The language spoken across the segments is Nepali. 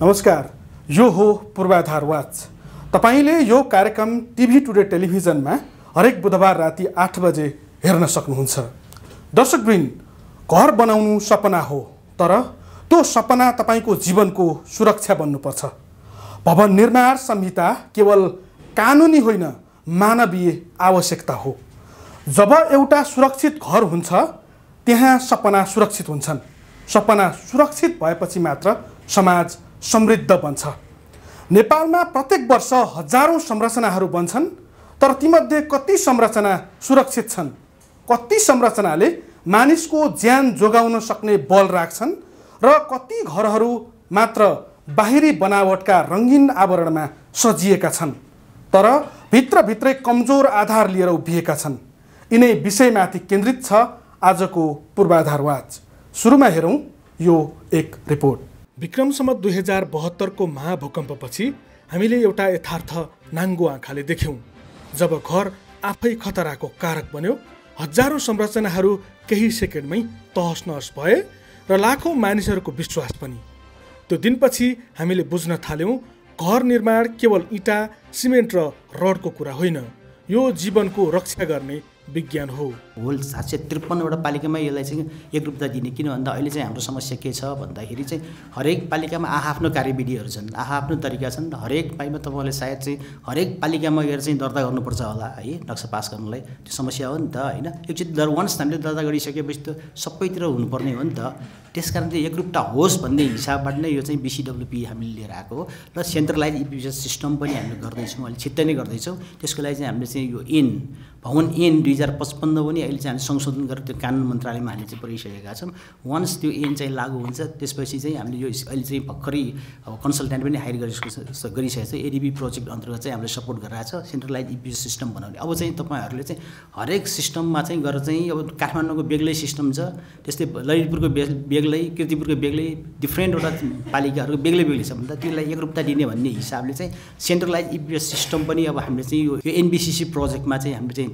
नमस्कार, यो हो पूर्वाधार वाच। तपाईले यो कार्यक्रम टिभी टुडे टेलिभिजनमा हरेक बुधबार राति 8 बजे हेर्न सक्नुहुन्छ। दर्शकवृन्द, घर बनाउनु सपना हो, तर त्यो सपना तपाईको जीवनको सुरक्षा बन्नुपर्छ। भवन निर्माण संहिता केवल कानुनी होइन, मानवीय आवश्यकता हो। जब एउटा सुरक्षित घर हुन्छ, त्यहाँ सपना सुरक्षित हुन्छन्। सपना सुरक्षित भएपछि मात्र समाज समृद्ध बन्छ। नेपालमा प्रत्येक वर्ष हजारौं संरचनाहरू बन्छन्, तर तीमध्ये कति संरचना सुरक्षित छन्? कति संरचनाले मानिसको ज्यान जोगाउन सक्ने बल राख्छन् र कति घरहरू मात्र बाहिरी बनावटका रंगीन आवरणमा सजिएका छन्, तर भित्रभित्रै कमजोर आधार लिएर उभिएका छन्। यिनै विषयमाथि केन्द्रित छ आजको पूर्वाधार वाच। सुरुमा हेरौं यो एक रिपोर्ट। विक्रम सम्वत 2072 को महाभूकम्पपछि हामीले एउटा यथार्थ नाङ्गो आँखाले देख्यौं। जब घर आफै खतराको कारक बन्यो, हजारौं संरचनाहरू केही सेकेन्डमै तहस नहस भए र लाखौं मानिसहरूको विश्वास पनि। त्यो दिनपछि हामीले बुझ्न थाल्यौं, घर निर्माण केवल इँटा, सिमेन्ट र रडको कुरा होइन, यो जीवनको रक्षा गर्ने विज्ञान हो। होल 753वटा पालिकामा यसलाई चाहिँ एकरूपता दिने। किन भन्दा अहिले चाहिँ हाम्रो समस्या के छ भन्दाखेरि चाहिँ हरेक पालिकामा आफ्नो कार्यविधिहरू छन्, आफ्नो तरिका छन्। हरेक पाइमा तपाईँले सायद चाहिँ हरेक पालिकामा गएर चाहिँ दर्ता गर्नुपर्छ होला है, नक्सा पास गर्नलाई। त्यो समस्या हो नि त होइन। एकचोटि वन्स हामीले दर्ता गरिसकेपछि त सबैतिर हुनुपर्ने हो नि त। त्यसकारण चाहिँ एकरूपता होस् भन्ने हिसाबबाट नै यो चाहिँ BCWP हामीले लिएर आएको हो र सेन्ट्रलाइज इपिएस सिस्टम पनि हामीले गर्दैछौँ, अहिले छिट्टै नै गर्दैछौँ। त्यसको लागि चाहिँ हामीले चाहिँ यो भवन 2055 पनि अहिले चाहिँ हामीले संशोधन गरेर त्यो कानुन मन्त्रालयमा हामीले चाहिँ पुर्याइसकेका छौँ। वन्स त्यो चाहिँ लागू हुन्छ, त्यसपछि चाहिँ हामीले यो अहिले चाहिँ भर्खरै अब कन्सल्टेन्ट पनि हायर गरिसकेको छ। ADB प्रोजेक्ट अन्तर्गत चाहिँ हामीले सपोर्ट गरिरहेको छ सेन्ट्रलाइज इपिएस सिस्टम बनाउने। अब चाहिँ तपाईँहरूले चाहिँ हरेक सिस्टममा चाहिँ गरेर चाहिँ अब काठमाडौँको बेग्लै सिस्टम छ, त्यस्तै ललितपुरको बेग्लै, कीर्तिपुरको बेग्लै, डिफ्रेन्टवटा पालिकाहरूको बेग्लै बेग्लै छ भन्दा त्यसलाई एकरूपता दिने भन्ने हिसाबले चाहिँ सेन्ट्रलाइज इपिएस सिस्टम पनि अब हामीले चाहिँ यो NBCC प्रोजेक्टमा चाहिँ हामीले चाहिँ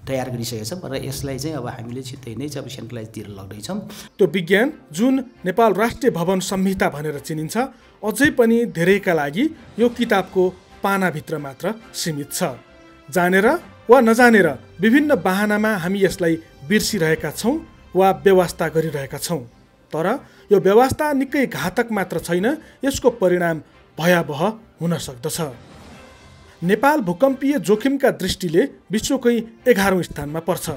तयार गरिसकेका छौँ र यसलाई चाहिँ अब हामीले छिट्टै नै चाहिँ अब सेन्ट्रलाइजतिर लग्दैछौँ। त्यो विज्ञान जुन नेपाल राष्ट्रिय भवन संहिता भनेर चिनिन्छ, अझै पनि धेरैका लागि यो किताबको पानाभित्र मात्र सीमित छ। जानेर वा नजानेर विभिन्न बहानामा हामी यसलाई बिर्सिरहेका छौँ वा व्यवस्था गरिरहेका छौँ। तर यो व्यवस्था निकै घातक मात्र छैन, यसको परिणाम भयावह हुन सक्दछ। नेपाल भूकम्पीय जोखिमका दृष्टिले विश्वकै 11औं स्थानमा पर्छ।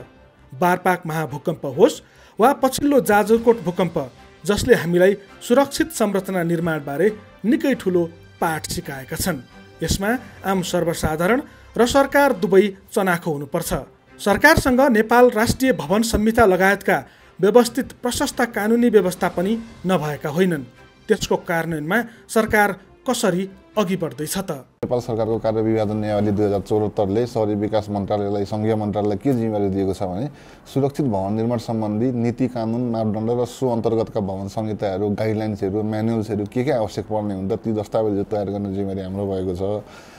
बारपाक महाभूकम्प होस् वा पछिल्लो जाजरकोट भूकम्प, जसले हामीलाई सुरक्षित संरचना निर्माणबारे निकै ठुलो पाठ सिकाएका छन्। यसमा आम सर्वसाधारण र सरकार दुवै चनाखो हुनुपर्छ। सरकारसँग नेपाल राष्ट्रिय भवन संहिता लगायतका व्यवस्थित प्रशस्त कानुनी व्यवस्था पनि नभएका होइनन्। त्यसको कार्यान्वयनमा सरकार कसरी अघि बढ्दैछ त? नेपाल सरकारको कार्यविभाजन नियमावली 2074 ले शहरी विकास मन्त्रालयलाई, संघीय मन्त्रालयलाई के जिम्मेवारी दिएको छ भने सुरक्षित भवन निर्माण सम्बन्धी नीति, कानुन, मापदण्ड र सो अन्तर्गतका भवन संहिताहरू, गाइडलाइन्सहरू, म्यानुअल्सहरू के आवश्यक पर्ने हुन्छ ती दस्तावेजहरू तयार गर्ने जिम्मेवारी हाम्रो भएको छ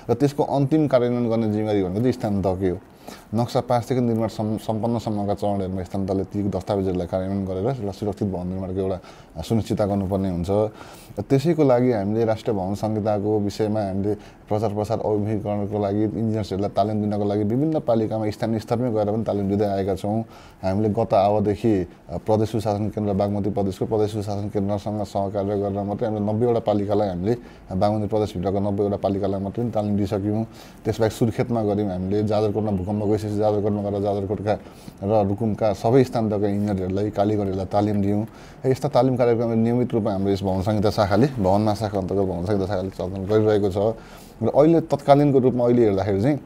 र त्यसको अन्तिम कार्यान्वयन गर्ने जिम्मेवारी भनेको चाहिँ स्थानीय तहकै हो। नक्सा पासदेखि निर्माण सम्पन्नसम्मका चरणहरूमा स्थानीय तहले ती दस्तावेजहरूलाई कार्यान्वयन गरेर सुरक्षित भवन निर्माणको एउटा सुनिश्चितता गर्नुपर्ने हुन्छ। त्यसैको लागि हामीले राष्ट्रिय भवन संहिताको विषयमा हामीले प्रचार प्रसार अभिमुखीकरणको लागि इन्जिनियर्सहरूलाई तालिम दिनको लागि विभिन्न पालिकामा स्थानीय स्तरमै गएर पनि तालिम दिँदै आएका छौँ। हामीले गत आवदेखि प्रदेश सुशासन केन्द्र बागमती प्रदेशको प्रदेश सुशासन केन्द्रसँग सहकार्य गरेर मात्रै हामीले 90वटा पालिकालाई हामीले बागमती प्रदेशभित्रको 90वटा पालिकालाई मात्रै तालिम दिइसक्यौँ। त्यसबाहेक सुर्खेतमा गऱ्यौँ हामीले, जाजरकोटमा भूकम्प गइसकेपछि जाजरकोटमा गएर जाजरकोटका र रुकुमका सबै स्थानीयका इन्जिनियरहरूलाई, कालीगढीहरूलाई तालिम दियौँ। यस्ता तालिम कार्यक्रम नियमित रूपमा हाम्रो यस भवन संहिता शाखाले, भवन महाशाखा अन्तर्गत भवन संहिता शाखाले सञ्चालन गरिरहेको छ र अहिले तत्कालीनको रूपमा अहिले हेर्दाखेरि चाहिँ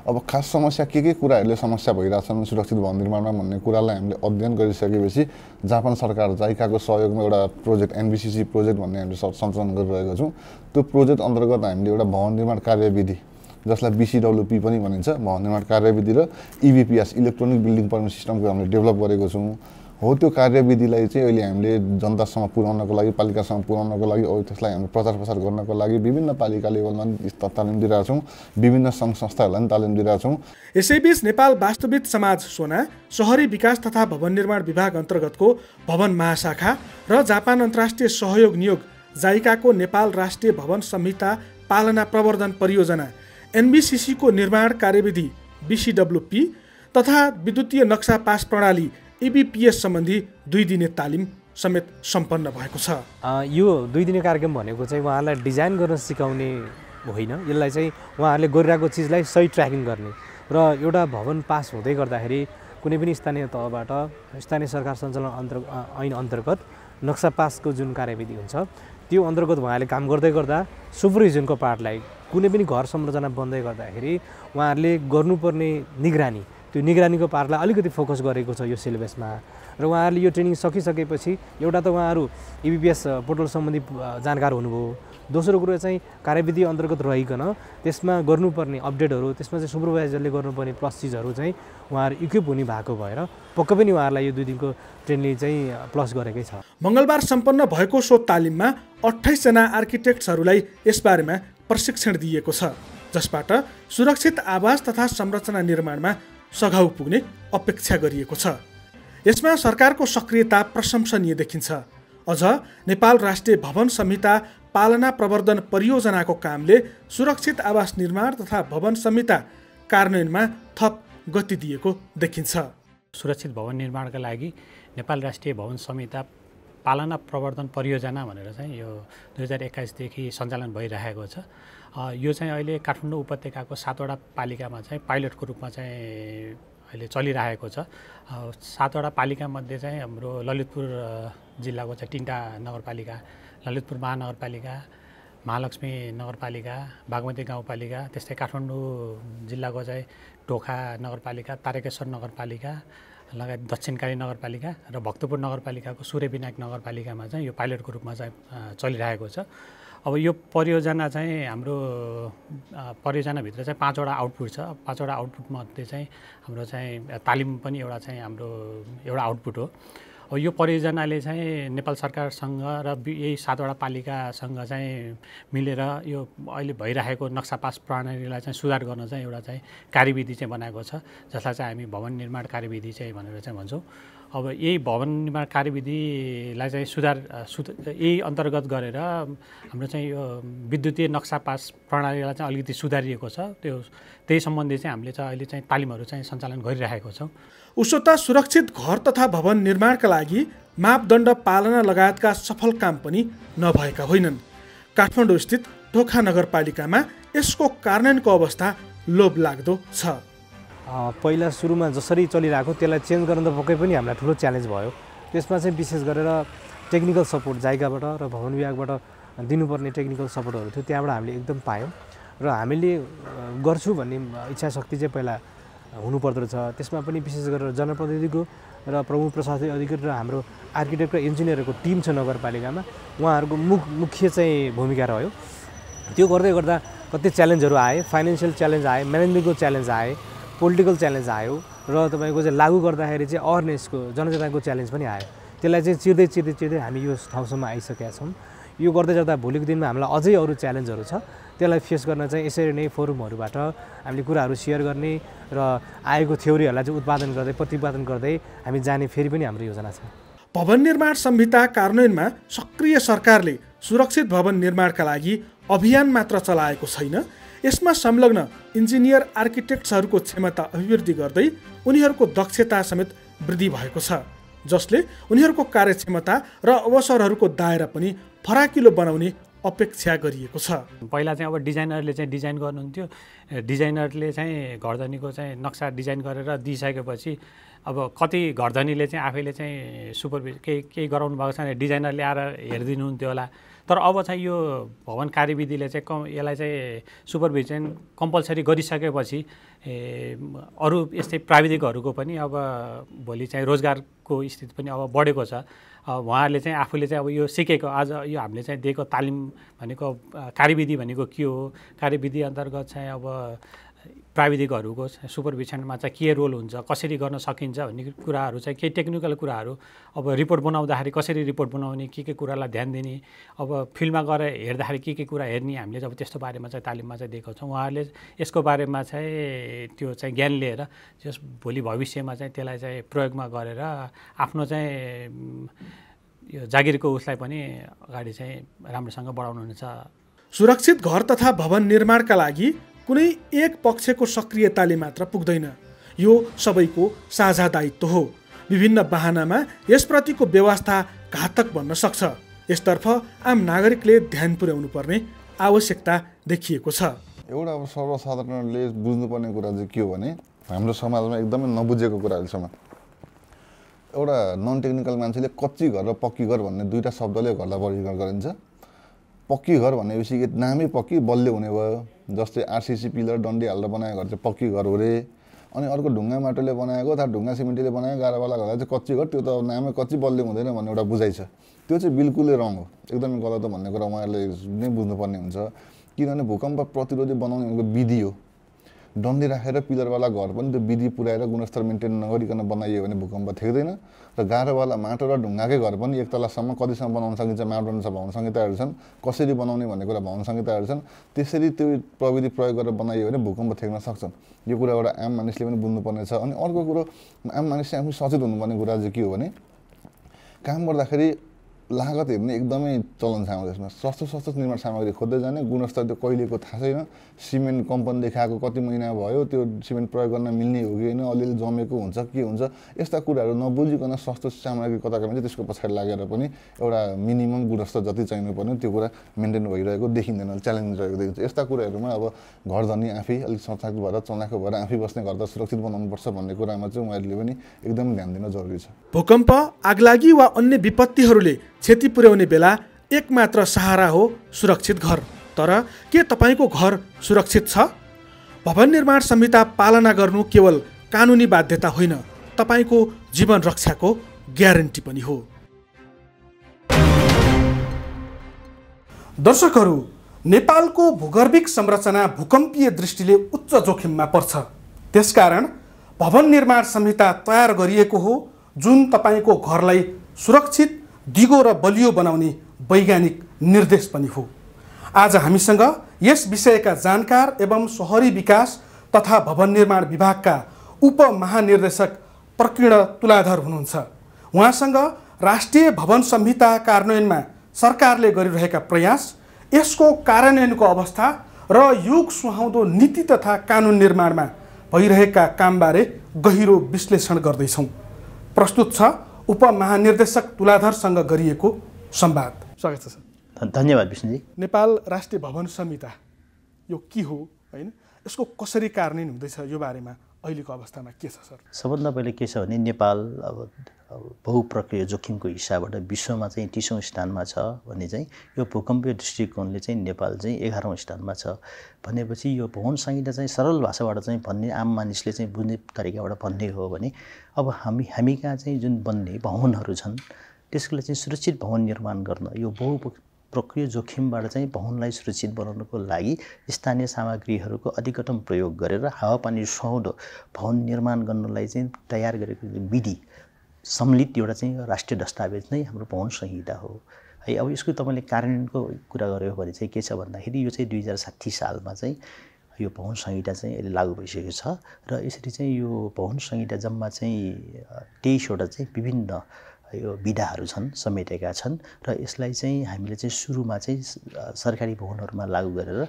अब खास समस्या के कुराहरूले समस्या भइरहेछन् सुरक्षित भवन निर्माणमा भन्ने कुरालाई हामीले अध्ययन गरिसकेपछि जापान सरकार जाइकाको सहयोगमा एउटा प्रोजेक्ट NBCC प्रोजेक्ट भन्ने हामीले सञ्चालन गरिरहेका छौँ। त्यो प्रोजेक्ट अन्तर्गत हामीले एउटा भवन निर्माण कार्यविधि, जसलाई BCWP पनि भनिन्छ, भवन निर्माण कार्यविधि र EBPS इलेक्ट्रोनिक बिल्डिङ पर्मिट सिस्टमको हामीले डेभलप गरेको छौँ। हो त्यो कार्यविधिलाई चाहिँ अहिले हामीले जनतासम्म पुर्याउनको लागि, पालिकासम्म पुर्याउनको लागि, त्यसलाई हामीले प्रचार प्रसार गर्नको लागि विभिन्न पालिका लेभलमा तालिम दिइरहेछौँ, विभिन्न सङ्घ संस्थाहरूलाई पनि तालिम दिइरहेछौँ। यसैबीच नेपाल वास्तविक समाज सोना शहरी विकास तथा भवन निर्माण विभाग अन्तर्गतको भवन महाशाखा र जापान अन्तर्राष्ट्रिय सहयोग नियोग जाइकाको नेपाल राष्ट्रिय भवन संहिता पालना प्रवर्धन परियोजना NBCC को निर्माण कार्यविधि BCWP तथा विद्युतीय नक्सा पास प्रणाली EBPS सम्बन्धी 2 दिने तालिम समेत सम्पन्न भएको छ। यो 2 दिने कार्यक्रम भनेको चाहिँ उहाँहरूलाई डिजाइन गर्न सिकाउने होइन, यसलाई चाहिँ उहाँहरूले गरिरहेको चिजलाई सही ट्र्याकिङ गर्ने र एउटा भवन पास हुँदै गर्दाखेरि कुनै पनि स्थानीय तहबाट स्थानीय सरकार सञ्चालन ऐन अन्तर्गत नक्सा पासको जुन कार्यविधि हुन्छ त्यो अन्तर्गत उहाँहरूले काम गर्दै गर्दा सुपरभिजनको पार्टलाई कुनै पनि घर संरचना बन्दै गर्दाखेरि उहाँहरूले गर्नुपर्ने निगरानी, त्यो निगरानीको पार्टलाई अलिकति फोकस गरेको छ यो सिलेबसमा र उहाँहरूले यो ट्रेनिङ सकिसकेपछि एउटा त उहाँहरू EBPS पोर्टल सम्बन्धी जानकार हुनुभयो, दोस्रो कुरो चाहिँ कार्यविधि अन्तर्गत रहिकन त्यसमा गर्नुपर्ने अपडेटहरू, त्यसमा चाहिँ सुपरभाइजरले गर्नुपर्ने प्लस चिजहरू चाहिँ उहाँहरू इक्विप हुने भएको भएर पक्कै पनि उहाँहरूलाई यो 2 दिनको ट्रेनिङ चाहिँ प्लस गरेकै छ। मङ्गलबार सम्पन्न भएको सो तालिममा 28 जना आर्किटेक्ट्सहरूलाई यसबारेमा प्रशिक्षण दिएको छ, जसबाट सुरक्षित आवास तथा संरचना निर्माणमा सघाउ पुग्ने अपेक्षा गरिएको छ। यसमा सरकारको सक्रियता प्रशंसनीय देखिन्छ। अझ नेपाल राष्ट्रिय भवन संहिता पालना प्रवर्धन परियोजनाको कामले सुरक्षित आवास निर्माण तथा भवन संहिता कार्यान्वयनमा थप गति दिएको देखिन्छ। सुरक्षित भवन निर्माणका लागि नेपाल राष्ट्रिय भवन संहिता पालना प्रवर्धन परियोजना भनेर चाहिँ यो 2021 देखि सञ्चालन भइरहेको छ। यो चाहिँ अहिले काठमाडौँ उपत्यकाको 7 वटा पालिकामा चाहिँ पाइलटको रूपमा चाहिँ अहिले चलिरहेको छ। 7 वटा पालिकामध्ये चाहिँ हाम्रो ललितपुर जिल्लाको चाहिँ 3टा नगरपालिका, ललितपुर महानगरपालिका, महालक्ष्मी नगरपालिका, बागमती गाउँपालिका, त्यस्तै काठमाडौँ जिल्लाको चाहिँ टोखा नगरपालिका, तारकेश्वर नगरपालिका लगायत दक्षिणकाली नगरपालिका र भक्तपुर नगरपालिकाको सूर्यविनायक नगरपालिकामा चाहिँ यो पाइलटको रूपमा चाहिँ चलिरहेको छ। अब यो परियोजना चाहिँ हाम्रो परियोजनाभित्र चाहिँ 5 वटा आउटपुट छ। 5 वटा आउटपुटमध्ये चाहिँ हाम्रो चाहिँ तालिम पनि एउटा चाहिँ हाम्रो एउटा आउटपुट हो। अब यो परियोजनाले चाहिँ नेपाल सरकारसँग र यही 7 वटा पालिकासँग चाहिँ मिलेर यो अहिले भइरहेको नक्सा पास प्रणालीलाई चाहिँ सुधार गर्न चाहिँ एउटा चाहिँ कार्यविधि चाहिँ बनाएको छ, जसलाई चाहिँ हामी भवन निर्माण कार्यविधि चाहिँ भनेर चाहिँ भन्छौँ। अब यही भवन निर्माण कार्यविधिलाई चाहिँ यही अन्तर्गत गरेर हाम्रो चाहिँ यो विद्युतीय नक्सा पास प्रणालीलाई चाहिँ अलिकति सुधारिएको छ। त्यही सम्बन्धी चाहिँ हामीले चाहिँ अहिले चाहिँ तालिमहरू चाहिँ सञ्चालन गरिरहेको छौँ। उसो त सुरक्षित घर तथा भवन निर्माणका लागि मापदण्ड पालना लगायतका सफल काम पनि नभएका होइनन्। काठमाडौँ स्थित टोखा नगरपालिकामा यसको कार्यान्वयनको अवस्था लोभलाग्दो छ। पहिला सुरुमा जसरी चलिरहेको त्यसलाई चेन्ज गर्न त पक्कै पनि हामीलाई ठुलो च्यालेन्ज भयो। त्यसमा चाहिँ विशेष गरेर टेक्निकल सपोर्ट जाइकाबाट र भवन विभागबाट दिनुपर्ने टेक्निकल सपोर्टहरू थियो, त्यहाँबाट हामीले एकदम पायौँ र हामीले गर्छु भन्ने इच्छा शक्ति चाहिँ पहिला हुनुपर्दो रहेछ। त्यसमा पनि विशेष गरेर जनप्रतिनिधिको र प्रमुख प्रशासनिक अधिकारी र हाम्रो आर्किटेक्ट र इन्जिनियरहरूको टिम छ नगरपालिकामा, उहाँहरूको मुख्य चाहिँ भूमिका रह्यो। त्यो गर्दै गर्दा कति च्यालेन्जहरू आए, फाइनेन्सियल च्यालेन्ज आए, म्यानेजमेन्टको च्यालेन्ज आए, पोलिटिकल च्यालेन्ज आयो र तपाईँको चाहिँ लागू गर्दाखेरि चाहिँ अवेरनेसको जनचेतनाको च्यालेन्ज पनि आयो। त्यसलाई चाहिँ चिर्दै हामी यो ठाउँसम्म आइसकेका छौँ। यो गर्दै जाँदा भोलिको दिनमा हामीलाई अझै अरू च्यालेन्जहरू छ, त्यसलाई फेस गर्न चाहिँ यसरी नै फोरमहरूबाट हामीले कुराहरू सेयर गर्ने र आएको थ्योरीहरूलाई चाहिँ उत्पादन गर्दै प्रतिपादन गर्दै हामी जाने फेरि पनि हाम्रो योजना छ। भवन निर्माण संहिता कार्यान्वयनमा सक्रिय सरकारले सुरक्षित भवन निर्माणका लागि अभियान मात्र चलाएको छैन, यसमा संलग्न इन्जिनियर आर्किटेक्ट्सहरूको क्षमता अभिवृद्धि गर्दै उनीहरूको दक्षता समेत वृद्धि भएको छ, जसले उनीहरूको कार्यक्षमता र अवसरहरूको दायरा पनि फराकिलो बनाउने अपेक्षा गरिएको छ। पहिला चाहिँ अब डिजाइनरले चाहिँ डिजाइन गर्नुहुन्थ्यो, डिजाइनरले चाहिँ घरधनीको चाहिँ नक्सा डिजाइन गरेर दिइसकेपछि अब कति घरधनीले चाहिँ आफैले चाहिँ सुपरभिजन केही गराउनु भएको छैन, डिजाइनरले आएर हेरिदिनुहुन्थ्यो होला। तर अब चाहिँ यो भवन कार्यविधिले चाहिँ यसलाई चाहिँ सुपरभिजन कम्पलसरी गरिसकेपछि अरू यस्तै प्राविधिकहरूको पनि अब भोलि चाहिँ रोजगारको स्थिति पनि अब बढेको छ। उहाँहरूले चाहिँ आफूले चाहिँ अब यो सिकेको आज यो हामीले चाहिँ दिएको तालिम भनेको कार्यविधि भनेको के हो, कार्यविधि अन्तर्गत चाहिँ अब प्राविधिकहरूको सुपरभिजनमा चाहिँ के रोल हुन्छ, कसरी गर्न सकिन्छ भन्ने कुराहरू चाहिँ केही टेक्निकल कुराहरू, अब रिपोर्ट बनाउँदाखेरि कसरी रिपोर्ट बनाउने, के कुरालाई ध्यान दिने, अब फिल्डमा गएर हेर्दाखेरि के कुरा हेर्ने, हामीले अब त्यस्तो बारेमा चाहिँ तालिममा चाहिँ दिएको छौँ। उहाँहरूले यसको बारेमा चाहिँ त्यो चाहिँ ज्ञान लिएर जस भोलि भविष्यमा चाहिँ त्यसलाई चाहिँ प्रयोगमा गरेर आफ्नो चाहिँ यो जागिरको उसलाई पनि अगाडि चाहिँ राम्रोसँग बढाउनुहुन्छ। सुरक्षित घर तथा भवन निर्माणका लागि कुनै एक पक्षको सक्रियताले मात्र पुग्दैन, यो सबैको साझा दायित्व हो। विभिन्न बहानामा यसप्रतिको व्यवस्था घातक बन्न सक्छ। यसतर्फ आम नागरिकले ध्यान पुर्याउनु पर्ने आवश्यकता देखिएको छ। एउटा अब सर्वसाधारणले बुझ्नुपर्ने कुरा चाहिँ के हो भने हाम्रो समाजमा एकदमै नबुझेको कुराहरू छ। एउटा नन टेक्निकल मान्छेले कच्ची घर र पक्की घर भन्ने दुईवटा शब्दले घरलाई वर्गीकरण गरिन्छ। पक्की घर भनेपछि नामै पक्की बलियो हुने भयो, जस्तै आरसिसी पिलर डन्डी हालेर बनाएको घर चाहिँ पक्की घर हो रे। अनि अर्को ढुङ्गा माटोले बनाएको अथवा ढुङ्गा सिमेन्टले बनाएको गाह्रोवाला घरलाई चाहिँ कच्ची घर, त्यो त नामै कच्ची बलियो हुँदैन भन्ने एउटा बुझाइ छ। त्यो चाहिँ बिल्कुलै रङ हो, एकदमै गलत हो भन्ने कुरा उहाँहरूले नै बुझ्नुपर्ने हुन्छ। किनभने भूकम्प प्रतिरोधी बनाउने भनेको विधि हो। डन्डी राखेर पिलरवाला घर पनि त्यो विधि पुऱ्याएर गुणस्तर मेन्टेन नगरिकन बनाइयो भने भूकम्प ठेक्दैन। र गाह्रोवाला माटो र ढुङ्गाकै घर पनि एक तलासम्म कतिसम्म बनाउन सकिन्छ, मापदण्ड छ, भवन संहिताहरू छन्, कसरी बनाउने भन्ने कुरा भवन संहिताहरू छन्। त्यसरी त्यो प्रविधि प्रयोग गरेर बनाइयो भने भूकम्प ठेक्न सक्छन्। यो कुरा एउटा आम मानिसले पनि बुझ्नुपर्ने छ। अनि अर्को कुरो आम मानिसले आफै सचेत हुनुपर्ने कुरा चाहिँ के हो भने काम गर्दाखेरि लागत हेर्ने एकदमै चलन छ हाम्रो देशमा। सस्तो निर्माण सामग्री खोज्दै जाने, गुणस्तर त्यो कहिलेको थाहा छैन। सिमेन्ट कम्पनी देखाएको कति महिना भयो, त्यो सिमेन्ट प्रयोग गर्न मिल्ने हो कि होइन, अलिअलि जमेको हुन्छ के हुन्छ, यस्ता कुराहरू नबुझिकन सस्तो सामग्री कता कता त्यसको पछाडि लागेर पनि एउटा मिनिमम गुणस्तर जति चाहिनुपर्ने त्यो कुरा मेन्टेन भइरहेको देखिँदैन, च्यालेन्ज रहेको देखिन्छ। यस्ता कुराहरूमा अब घर धनी आफै अलिक सचेत भएर चलाखो भएर आफै बस्ने घर त सुरक्षित बनाउनुपर्छ भन्ने कुरामा चाहिँ उहाँहरूले पनि एकदम ध्यान दिन जरुरी छ। भूकम्प, आगलागी वा अन्य विपत्तिहरूले क्षति पुर्याउने बेला एकमात्र सहारा हो सुरक्षित घर। तर के तपाईँको घर सुरक्षित छ? भवन निर्माण संहिता पालना गर्नु केवल कानुनी बाध्यता होइन, तपाईँको जीवन रक्षाको ग्यारेन्टी पनि हो। दर्शकहरू, नेपालको भूगर्भिक संरचना भूकम्पीय दृष्टिले उच्च जोखिममा पर्छ। त्यसकारण भवन निर्माण संहिता तयार गरिएको हो जुन तपाईँको घरलाई सुरक्षित, दिगो र बलियो बनाउने वैज्ञानिक निर्देश पनि हो। आज हामीसँग यस विषयका जानकार एवं शहरी विकास तथा भवन निर्माण विभागका उपमहानिर्देशक प्रकीर्ण तुलाधर हुनुहुन्छ। उहाँसँग राष्ट्रिय भवन संहिता कार्यान्वयनमा सरकारले गरिरहेका प्रयास, यसको कार्यान्वयनको अवस्था र युग सुहाउँदो नीति तथा कानुन निर्माणमा भइरहेका कामबारे गहिरो विश्लेषण गर्दैछौँ। प्रस्तुत छ उपमहानिर्देशक तुलाधरसँग गरिएको संवाद। स्वागत छ सर। धन्यवाद विष्णुजी। नेपाल राष्ट्रिय भवन संहिता यो के हो, होइन, यसको कसरी कार्यान्वयन हुँदैछ, यो बारेमा अहिलेको अवस्थामा के छ सर? सबभन्दा पहिले के छ भने नेपाल अब बहुप्रक्रिया जोखिमको हिसाबबाट विश्वमा चाहिँ 30औं स्थानमा छ भने चाहिँ यो भूकम्पीय दृष्टिकोणले चाहिँ नेपाल चाहिँ 11औं स्थानमा छ भनेपछि यो भवन संहिता चाहिँ सरल भाषाबाट चाहिँ भन्ने, आम मानिसले चाहिँ बुझ्ने तरिकाबाट भन्ने हो भने अब हामी कहाँ चाहिँ जुन बन्ने भवनहरू छन् त्यसको लागि चाहिँ सुरक्षित भवन निर्माण गर्न, यो बहुप्रक्रिया जोखिमबाट चाहिँ भवनलाई सुरक्षित बनाउनको लागि स्थानीय सामग्रीहरूको अधिकतम प्रयोग गरेर हावापानी सुहाउँदो भवन निर्माण गर्नलाई चाहिँ तयार गरेको विधि सम्मिलित एउटा चाहिँ राष्ट्रिय दस्तावेज नै हाम्रो भवन संहिता हो है। अब यसको तपाईँले कार्यान्वयनको कुरा गर्यो भने चाहिँ के छ भन्दाखेरि यो चाहिँ 2060 सालमा चाहिँ यो भवन संहिता चाहिँ अहिले लागू भइसकेको छ र यसरी चाहिँ यो भवन संहिता जम्मा चाहिँ 23वटा चाहिँ विभिन्न यो विधाहरू छन्, समेटेका छन् र यसलाई चाहिँ हामीले चाहिँ सुरुमा चाहिँ सरकारी भवनहरूमा लागू गरेर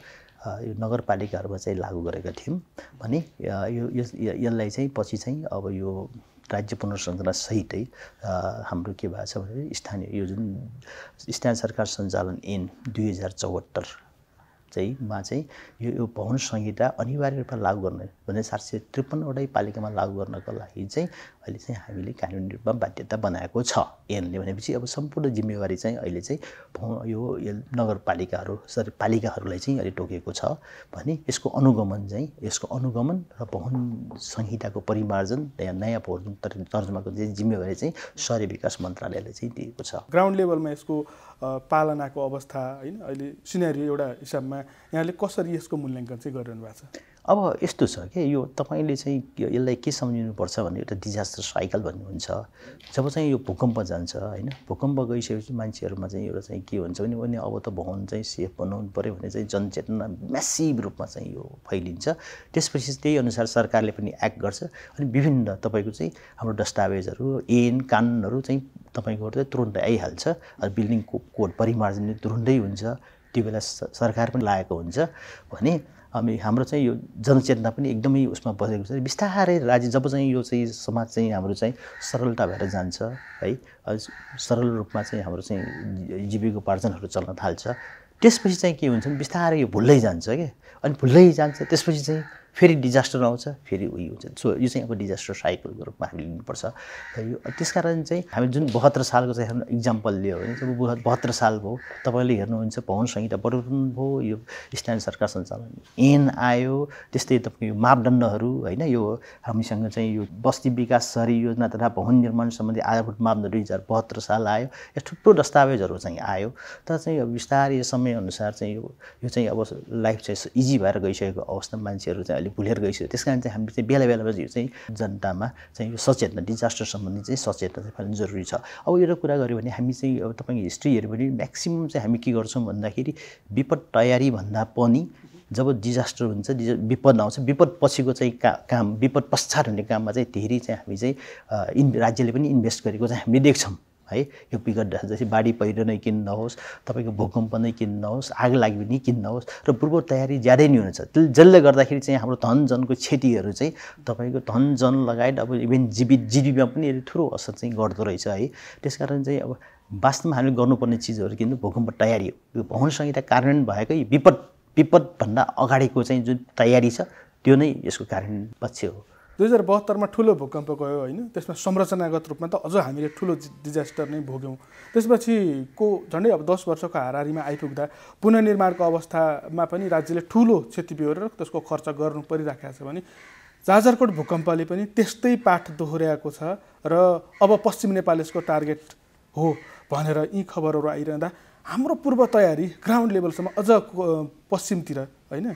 यो नगरपालिकाहरूमा चाहिँ लागू गरेका थियौँ भने यसलाई चाहिँ पछि चाहिँ अब यो राज्य पुनर्संरचना सहितै हाम्रो के भएको छ भने स्थानीय यो जुन स्थानीय सरकार सञ्चालन ऐन 2074 चाहिँ मा चाहिँ यो भवन संहिता अनिवार्य रूपमा लागू गर्ने भने 753वटै पालिकामा लागू गर्नको लागि चाहिँ अहिले चाहिँ हामीले कानुनी रूपमा बाध्यता बनाएको छ ऐनले। भनेपछि अब सम्पूर्ण जिम्मेवारी चाहिँ अहिले चाहिँ यो नगरपालिकाहरू पालिकाहरूलाई चाहिँ अहिले तोकेको छ भने यसको अनुगमन र भवन संहिताको परिमार्जन नयाँ भवन तर्जुमाको चाहिँ जिम्मेवारी चाहिँ शहरी विकास मन्त्रालयले चाहिँ दिएको छ। ग्राउन्ड लेभलमा यसको पालनाको अवस्था, होइन, अहिले सिनेरियो एउटा हिसाबमा यहाँले कसरी यसको मूल्याङ्कन चाहिँ गरिरहनु भएको छ? अब यस्तो छ कि यो तपाईँले चाहिँ यसलाई के सम्झिनुपर्छ भने एउटा डिजास्टर साइकल भन्ने हुन्छ। जब चाहिँ यो भूकम्प जान्छ होइन, भूकम्प गइसकेपछि मान्छेहरूमा चाहिँ एउटा चाहिँ के हुन्छ भने अनि अब त भवन चाहिँ सेफ बनाउनु पऱ्यो भने चाहिँ जनचेतना म्यासिभ रूपमा चाहिँ यो फैलिन्छ। त्यसपछि त्यही अनुसार सरकारले पनि एक्ट गर्छ अनि विभिन्न तपाईँको चाहिँ हाम्रो दस्तावेजहरू ऐन कानुनहरू चाहिँ तपाईँको चाहिँ तुरुन्तै आइहाल्छ। बिल्डिङ कोड परिमार्जन तुरुन्तै हुन्छ। त्यो बेला सरकार पनि लागेको हुन्छ भने हामी हाम्रो चाहिँ यो जनचेतना पनि एकदमै उसमा बसेको छ। बिस्तारै राज्य जब चाहिँ यो चाहिँ समाज चाहिँ हाम्रो चाहिँ सरलता भएर जान्छ है, सरल रूपमा चाहिँ हाम्रो चाहिँ जीविकोपार्जनहरू चल्न थाल्छ, त्यसपछि चाहिँ के हुन्छ भने बिस्तारै यो भुल्दै जान्छ क्या। अनि भुल्दै जान्छ त्यसपछि चाहिँ फेरि डिजास्टर आउँछ, फेरि उयो हुन्छ। सो यो चाहिँ अब डिजास्टर साइकलको रूपमा हामीले लिनुपर्छ। यो त्यसकारण चाहिँ हामी जुन 72 सालको चाहिँ हाम्रो इक्जाम्पल लियो भने जब 72 साल भयो तपाईँले हेर्नुहुन्छ भवन संहिता परिवर्तन भयो, यो स्थानीय सरकार सञ्चालन ऐन आयो, त्यस्तै तपाईँको यो मापदण्डहरू होइन, यो हामीसँग चाहिँ यो बस्ती विकास शहरी योजना तथा भवन निर्माण सम्बन्धी आधारभूत मापदण्ड 2072 साल आयो। यो थुप्रो दस्तावेजहरू चाहिँ आयो। तर चाहिँ अब बिस्तारै समयअनुसार चाहिँ यो चाहिँ अब लाइफ चाहिँ इजी भएर गइसकेको अवस्था मान्छेहरू चाहिँ अहिले भुलेर गइसक्यो। त्यस कारण चाहिँ हामीले चाहिँ बेला बेलामा यो चाहिँ जनतामा चाहिँ यो सचेतना डिजास्टर सम्बन्धी चाहिँ सचेतना चाहिँ फैलाउनु जरुरी छ। अब एउटा कुरा गऱ्यो भने हामी चाहिँ अब तपाईँको हिस्ट्री हेऱ्यो भने म्याक्सिमम् चाहिँ हामी के गर्छौँ भन्दाखेरि विपद तयारी भन्दा पनि जब डिजास्टर हुन्छ, विपद आउँछ, विपद पछिको चाहिँ काम विपद पश्चात हुने काममा चाहिँ धेरै चाहिँ हामी चाहिँ राज्यले पनि इन्भेस्ट गरेको चाहिँ हामीले देख्छौँ है। यो विगत जस्तै बाढी पहिरो नै किन नहोस्, तपाईँको भूकम्प नै किन नहोस्, आग लागि पनि किन नहोस् र पूर्व तयारी ज्यादै नै हुन्छ। जसले गर्दाखेरि चाहिँ हाम्रो धन जनको क्षतिहरू चाहिँ तपाईँको धन जन लगायत अब इभेन जीवितमा पनि ठुलो असर चाहिँ गर्दो रहेछ है। त्यसकारण चाहिँ अब वास्तवमा हामीले गर्नुपर्ने चिजहरू किन भूकम्प तयारी हो। यो भवन संहिता कार्यान्वयन भएकै विपदभन्दा अगाडिको चाहिँ जुन तयारी छ त्यो नै यसको कार्यान्वयन पक्ष हो। 2072मा ठुलो भूकम्प गयो होइन, त्यसमा संरचनागत रूपमा त अझ हामीले ठुलो डिजास्टर नै भोग्यौँ। त्यसपछिको झन्डै अब 10 वर्षको हाराहारीमा आइपुग्दा पुनर्निर्माणको अवस्थामा पनि राज्यले ठुलो क्षति बेहोरेर त्यसको खर्च गर्नु परिराखेको छ भने जाजरकोट भूकम्पले पनि त्यस्तै पाठ दोहोऱ्याएको छ र अब पश्चिम नेपाल यसको टार्गेट हो भनेर यी खबरहरू आइरहँदा हाम्रो पूर्व तयारी ग्राउन्ड लेभलसम्म अझ पश्चिमतिर होइन,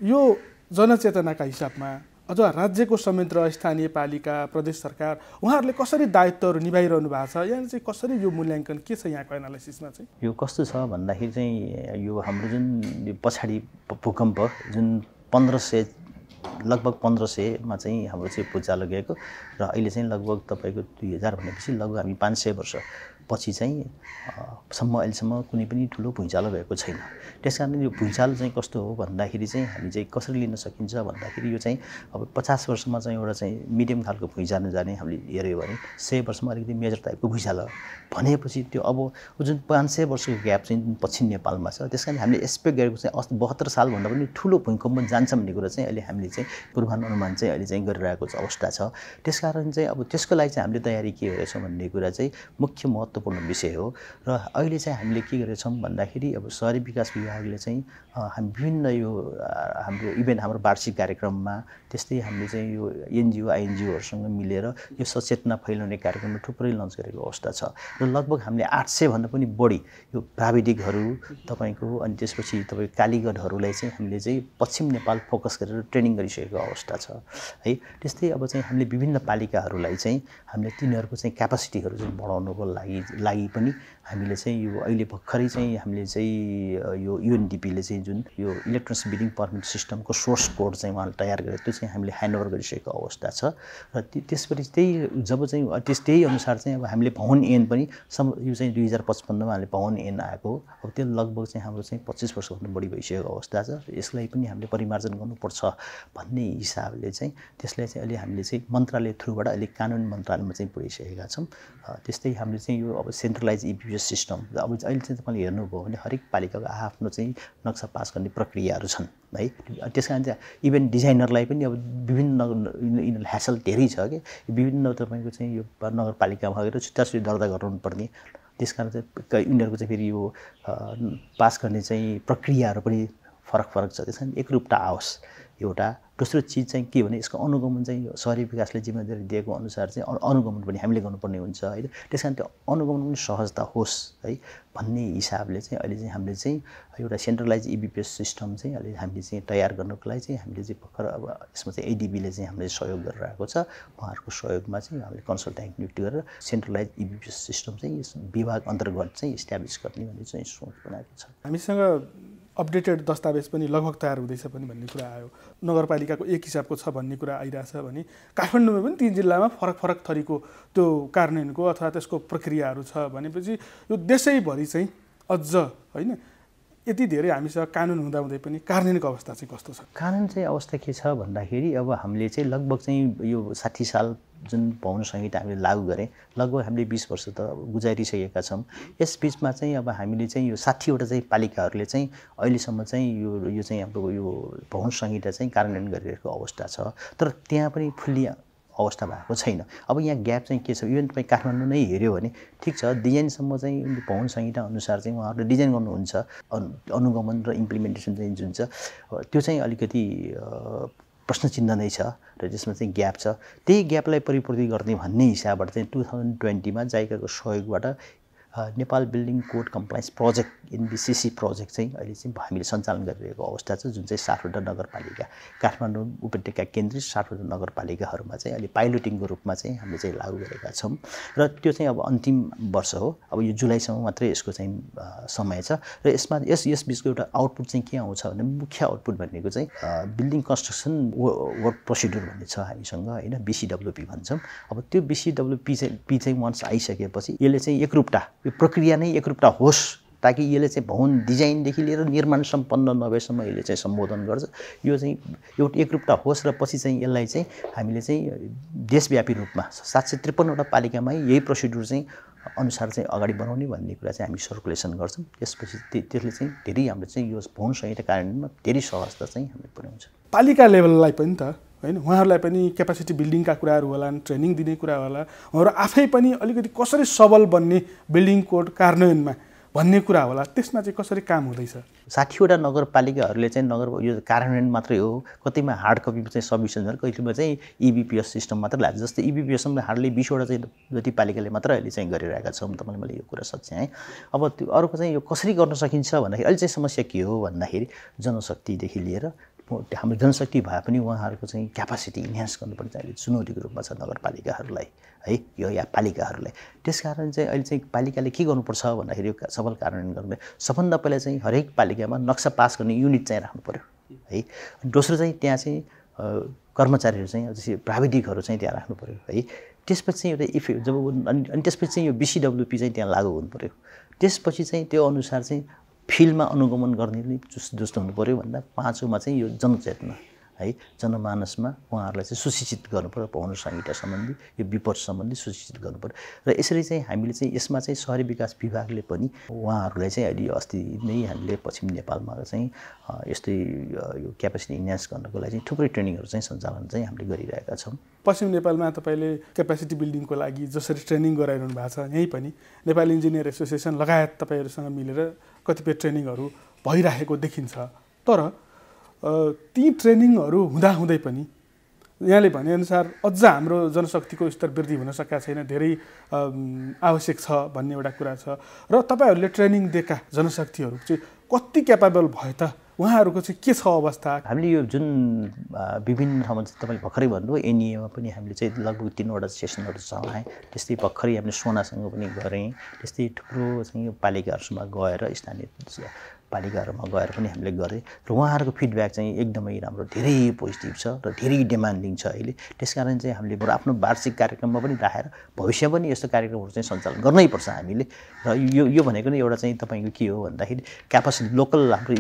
यो जनचेतनाका हिसाबमा अझ राज्यको संयन्त्र स्थानीय पालिका प्रदेश सरकार उहाँहरूले कसरी दायित्वहरू निभाइरहनु भएको छ, यहाँ चाहिँ कसरी यो मूल्याङ्कन के छ यहाँको एनालाइसिसमा चाहिँ? यो कस्तो छ भन्दाखेरि चाहिँ यो हाम्रो जुन पछाडि भूकम्प जुन 1500 लगभग 1500मा चाहिँ हाम्रो चाहिँ भुइँचालो गएको र अहिले चाहिँ लगभग तपाईँको 2000 भनेपछि लगभग हामी 500 वर्ष पछि चाहिँ अहिलेसम्म कुनै पनि ठुलो भुइँचालो भएको छैन। त्यस कारण यो भुइँचालो चाहिँ कस्तो हो भन्दाखेरि चाहिँ हामी चाहिँ कसरी लिन सकिन्छ भन्दाखेरि यो चाहिँ अब 50 वर्षमा चाहिँ एउटा चाहिँ मिडियम खालको भुइँचालो जाने हामीले हेऱ्यो भने 100 वर्षमा अलिकति मेजर टाइपको भुइँचालो भनेपछि त्यो अब जुन 500 वर्षको ग्याप चाहिँ पश्चिम नेपालमा छ। त्यस कारण हामीले एक्सपेक्ट गरेको चाहिँ 72 सालभन्दा पनि ठुलो भूकम्प जान्छ भन्ने कुरा चाहिँ अहिले हामीले चाहिँ पूर्वानुमान चाहिँ अहिले चाहिँ गरिरहेको अवस्था छ। त्यस कारण चाहिँ अब त्यसको लागि चाहिँ हामीले तयारी के गरेछौँ भन्ने कुरा चाहिँ मुख्य महत्त्वपूर्ण विषय हो। र अहिले चाहिँ हामीले के गरेछौँ भन्दाखेरि अब शहरी विकास विभागले चाहिँ हामी विभिन्न यो हाम्रो इभेन हाम्रो वार्षिक कार्यक्रममा त्यस्तै हामीले चाहिँ यो एनजिओ आइएनजिओहरूसँग मिलेर यो सचेतना फैलाउने कार्यक्रममा थुप्रै लन्च गरेको अवस्था छ र लगभग हामीले 800 भन्दा पनि बढी यो प्राविधिकहरू तपाईँको अनि त्यसपछि तपाईँको कालीगढहरूलाई चाहिँ हामीले चाहिँ पश्चिम नेपाल फोकस गरेर ट्रेनिङ गरिसकेको अवस्था छ है। त्यस्तै अब चाहिँ हामीले विभिन्न पालिकाहरूलाई चाहिँ हामीले तिनीहरूको चाहिँ क्यापासिटीहरू चाहिँ बढाउनुको लागि पनि हामीले चाहिँ यो अहिले भर्खरै चाहिँ हामीले चाहिँ यो युएनडिपीले चाहिँ जुन यो इलेक्ट्रोनिक्स बिल्डिङ पर्मिट सिस्टमको सोर्स कोड चाहिँ उहाँले तयार गरेर त्यो चाहिँ हामीले ह्यान्डओभर गरिसकेको अवस्था छ र त्यसपछि त्यही जब चाहिँ त्यही अनुसार चाहिँ अब हामीले भवन ऐन पनि यो चाहिँ 2055मा हामीले भवन ऐन आएको अब त्यो लगभग चाहिँ हाम्रो चाहिँ 25 वर्षभन्दा बढी भइसकेको अवस्था छ। यसलाई पनि हामीले परिमार्जन गर्नुपर्छ भन्ने हिसाबले चाहिँ त्यसलाई चाहिँ अहिले हामीले चाहिँ मन्त्रालय थ्रुबाट अहिले कानुन मन्त्रालयमा चाहिँ पुर्याइसकेका छौँ। त्यस्तै हामीले चाहिँ यो अब सेन्ट्रलाइज इपिएस सिस्टम अब अहिले चाहिँ तपाईँले हेर्नुभयो भने हरेक पालिकाको आफ्नो चाहिँ नक्सा पास गर्ने प्रक्रियाहरू छन् है। त्यस कारण चाहिँ इभेन डिजाइनरलाई पनि अब विभिन्न यिनीहरूले ह्यासल धेरै छ कि विभिन्न तपाईँको चाहिँ यो नगरपालिकामा गएर छुट्टाछुट्टै दर्ता गराउनुपर्ने। त्यस कारण चाहिँ यिनीहरूको चाहिँ फेरि यो पास गर्ने चाहिँ प्रक्रियाहरू पनि फरक छ। त्यस कारण एकरूपता आओस् एउटा दोस्रो चिज चाहिँ के भने यसको अनुगमन चाहिँ शहरी विकासले जिम्मेवारी दिएको अनुसार चाहिँ अनुगमन पनि हामीले गर्नुपर्ने हुन्छ होइन। त्यस कारण त्यो अनुगमन पनि सहजता होस् है भन्ने हिसाबले चाहिँ अहिले चाहिँ हामीले चाहिँ एउटा सेन्ट्रलाइज इबिपिएस सिस्टम चाहिँ अहिले हामीले चाहिँ तयार गर्नको लागि चाहिँ हामीले चाहिँ भर्खर अब यसमा चाहिँ एडिबीले चाहिँ हामीले सहयोग गरिरहेको छ। उहाँहरूको सहयोगमा चाहिँ हामीले कन्सल्ट्यान्ट नियुक्ति गरेर सेन्ट्रलाइज इबिपिएस सिस्टम चाहिँ यस विभाग अन्तर्गत चाहिँ इस्ट्याब्लिस गर्ने भन्ने चाहिँ सोच बनाएको छ। हामीसँग अपडेटेड दस्तावेज पनि लगभग तयार हुँदैछ पनि भन्ने कुरा आयो। नगरपालिकाको एक हिसाबको छ भन्ने कुरा आइरहेछ भने काठमाडौँमा पनि 3 जिल्लामा फरक फरक थरीको त्यो कार्यान्वयनको अथवा त्यसको प्रक्रियाहरू छ भनेपछि यो देशैभरि चाहिँ अझ होइन यति धेरै हामीसँग कानुन हुँदाहुँदै पनि कार्यान्वयनको अवस्था चाहिँ कस्तो छ? कानुन चाहिँ अवस्था के छ भन्दाखेरि अब हामीले चाहिँ लगभग चाहिँ यो 60 साल जुन भवन संहिता हामीले लागू गरे लगभग हामीले 20 वर्ष त गुजारिसकेका छौँ। यस बिचमा चाहिँ अब हामीले चाहिँ यो 60वटा चाहिँ पालिकाहरूले चाहिँ अहिलेसम्म चाहिँ यो चाहिँ हाम्रो यो भवन संहिता चाहिँ कार्यान्वयन गरिरहेको अवस्था छ। तर त्यहाँ पनि फुल्ली अवस्था भएको छैन। अब यहाँ ग्याप चाहिँ के छ, इभन तपाईँ काठमाडौँ नै हेऱ्यो भने ठिक छ डिजाइनसम्म चाहिँ भवन संहिता अनुसार चाहिँ उहाँहरूले डिजाइन गर्नुहुन्छ, अनुगमन र इम्प्लिमेन्टेसन चाहिँ जुन छ त्यो चाहिँ अलिकति प्रश्न चिन्ह नै छ र त्यसमा चाहिँ ग्याप छ। त्यही ग्यापलाई परिपूर्ति गर्ने भन्ने हिसाबबाट चाहिँ 2020मा जाइकाको सहयोगबाट Nepal building code compliance project NBCC project चाहिँ अहिले चाहिँ हामीले सञ्चालन गरिरहेको अवस्था छ, जुन चाहिँ 7वटा नगरपालिका काठमाडौँ उपत्यका केन्द्रित 7वटा नगरपालिकाहरूमा चाहिँ अहिले पाइलोटिङको रूपमा चाहिँ हामीले चाहिँ लागू गरेका छौँ र त्यो चाहिँ अब अन्तिम वर्ष हो। अब यो जुलाईसम्म मात्रै यसको चाहिँ समय छ र यसमा यस बिचको एउटा आउटपुट चाहिँ के आउँछ भने मुख्य आउटपुट भनेको चाहिँ बिल्डिङ कन्स्ट्रक्सन वर्क प्रोसिड्युर भन्ने छ हामीसँग होइन, BCWP भन्छौँ। अब त्यो BCWP चाहिँ वन्स आइसकेपछि यसले चाहिँ एकरूपता यो प्रक्रिया नै एकरूपता होस् ताकि यसले चाहिँ भवन डिजाइनदेखि लिएर निर्माण सम्पन्न नभएसम्म यसले चाहिँ सम्बोधन गर्छ। यो चाहिँ एउटा एकरूपता होस् र पछि चाहिँ यसलाई चाहिँ हामीले चाहिँ देशव्यापी रूपमा 753वटा पालिकामा यही प्रोसिड्युर चाहिँ अनुसार चाहिँ अगाडि बढाउने भन्ने कुरा चाहिँ हामी सर्कुलेसन गर्छौँ। त्यसपछि त्यसले चाहिँ धेरै हाम्रो चाहिँ यो भवन संहिता कार्यान्वयनमा धेरै सहजता चाहिँ हामीले पुर्याउँछ। पालिका लेभललाई पनि त होइन उहाँहरूलाई पनि क्यापासिटी बिल्डिङका कुराहरू होला, ट्रेनिङ दिने कुरा होला, उहाँहरू आफै पनि अलिकति कसरी सबल बन्ने बिल्डिङ कोड कार्यान्वयनमा भन्ने कुरा होला, त्यसमा चाहिँ कसरी काम हुँदैछ? 60वटा नगरपालिकाहरूले चाहिँ यो कार्यान्वयन मात्रै हो, कतिमा हार्ड कपी चाहिँ सबमिसन, कतिमा चाहिँ इबिपिएस सिस्टम मात्रै लाग्छ। जस्तै इबिपिएसमा हार्डली 20वटा चाहिँ जति पालिकाले मात्र अहिले चाहिँ गरिरहेका छौँ। तपाईँले मैले यो कुरा सच्याएँ। अब त्यो अरूको चाहिँ यो कसरी गर्न सकिन्छ भन्दाखेरि अहिले चाहिँ समस्या के हो भन्दाखेरि जनशक्तिदेखि लिएर हाम्रो जनशक्ति भए पनि उहाँहरूको चाहिँ क्यापासिटी इन्हान्स गर्नुपर्ने चाहिँ अहिले चुनौतीको रूपमा छ नगरपालिकाहरूलाई है यो या पालिकाहरूलाई। त्यसकारण चाहिँ अहिले चाहिँ पालिकाले के गर्नुपर्छ भन्दाखेरि यो सबल कार्यान्वयन गर्ने सबभन्दा पहिला चाहिँ हरेक पालिकामा नक्सा पास गर्ने युनिट चाहिँ राख्नु पऱ्यो है। दोस्रो चाहिँ त्यहाँ चाहिँ कर्मचारीहरू चाहिँ जस्तै प्राविधिकहरू चाहिँ त्यहाँ राख्नु पऱ्यो है। त्यसपछि चाहिँ एउटा जब अनि त्यसपछि चाहिँ यो BCWP चाहिँ त्यहाँ लागू हुनु पऱ्यो। त्यसपछि चाहिँ त्यो अनुसार चाहिँ फिल्डमा अनुगमन गर्ने पनि जस्तो हुनु पऱ्यो भन्दा पाँचौँमा चाहिँ यो जनचेतना है, जनमानसमा उहाँहरूलाई चाहिँ सुशिक्षित गर्नुपऱ्यो। भवन संहिता सम्बन्धी यो विपद सम्बन्धी सुशिक्षित गर्नुपऱ्यो र यसरी चाहिँ हामीले चाहिँ यसमा चाहिँ शहरी विकास विभागले पनि उहाँहरूलाई चाहिँ अहिले अस्ति नै हामीले पश्चिम नेपालमा चाहिँ यस्तै यो क्यापेसिटी इन्हान्स गर्नको लागि चाहिँ थुप्रै ट्रेनिङहरू चाहिँ सञ्चालन चाहिँ हामीले गरिरहेका छौँ। पश्चिम नेपालमा तपाईँले क्यापेसिटी बिल्डिङको लागि जसरी ट्रेनिङ गराइरहनु भएको छ, यहीँ पनि नेपाल इन्जिनियर एसोसिएसन लगायत तपाईँहरूसँग मिलेर कतिपय ट्रेनिङहरू भइरहेको देखिन्छ। तर ती ट्रेनिङहरू हुँदाहुँदै पनि यहाँले भनेअनुसार अझ हाम्रो जनशक्तिको स्तर वृद्धि हुन सकेका छैन, धेरै आवश्यक छ भन्ने एउटा कुरा छ। र तपाईँहरूले ट्रेनिङ दिएका जनशक्तिहरू चाहिँ कति क्यापेबल भयो त, उहाँहरूको चाहिँ के छ अवस्था? हामीले यो जुन विभिन्न ठाउँमा चाहिँ तपाईँले भर्खरै भन्नुभयो एनइएमा पनि हामीले चाहिँ लगभग 3वटा सेसनहरू चलाएँ। त्यस्तै भर्खरै हामीले सोनासँग पनि गरेँ। त्यस्तै थुप्रो चाहिँ पालिकाहरूसँग गएर स्थानीय पालिकाहरूमा गएर पनि हामीले गरेँ र उहाँहरूको फिडब्याक चाहिँ एकदमै राम्रो, धेरै पोजिटिभ छ र धेरै डिमान्डिङ छ अहिले। त्यसकारण चाहिँ हामीले आफ्नो वार्षिक कार्यक्रममा पनि राखेर भविष्य पनि यस्तो कार्यक्रमहरू चाहिँ सञ्चालन गर्नैपर्छ हामीले। र यो भनेको नै एउटा चाहिँ तपाईँको के हो भन्दाखेरि क्यापासिटी लोकल हाम्रो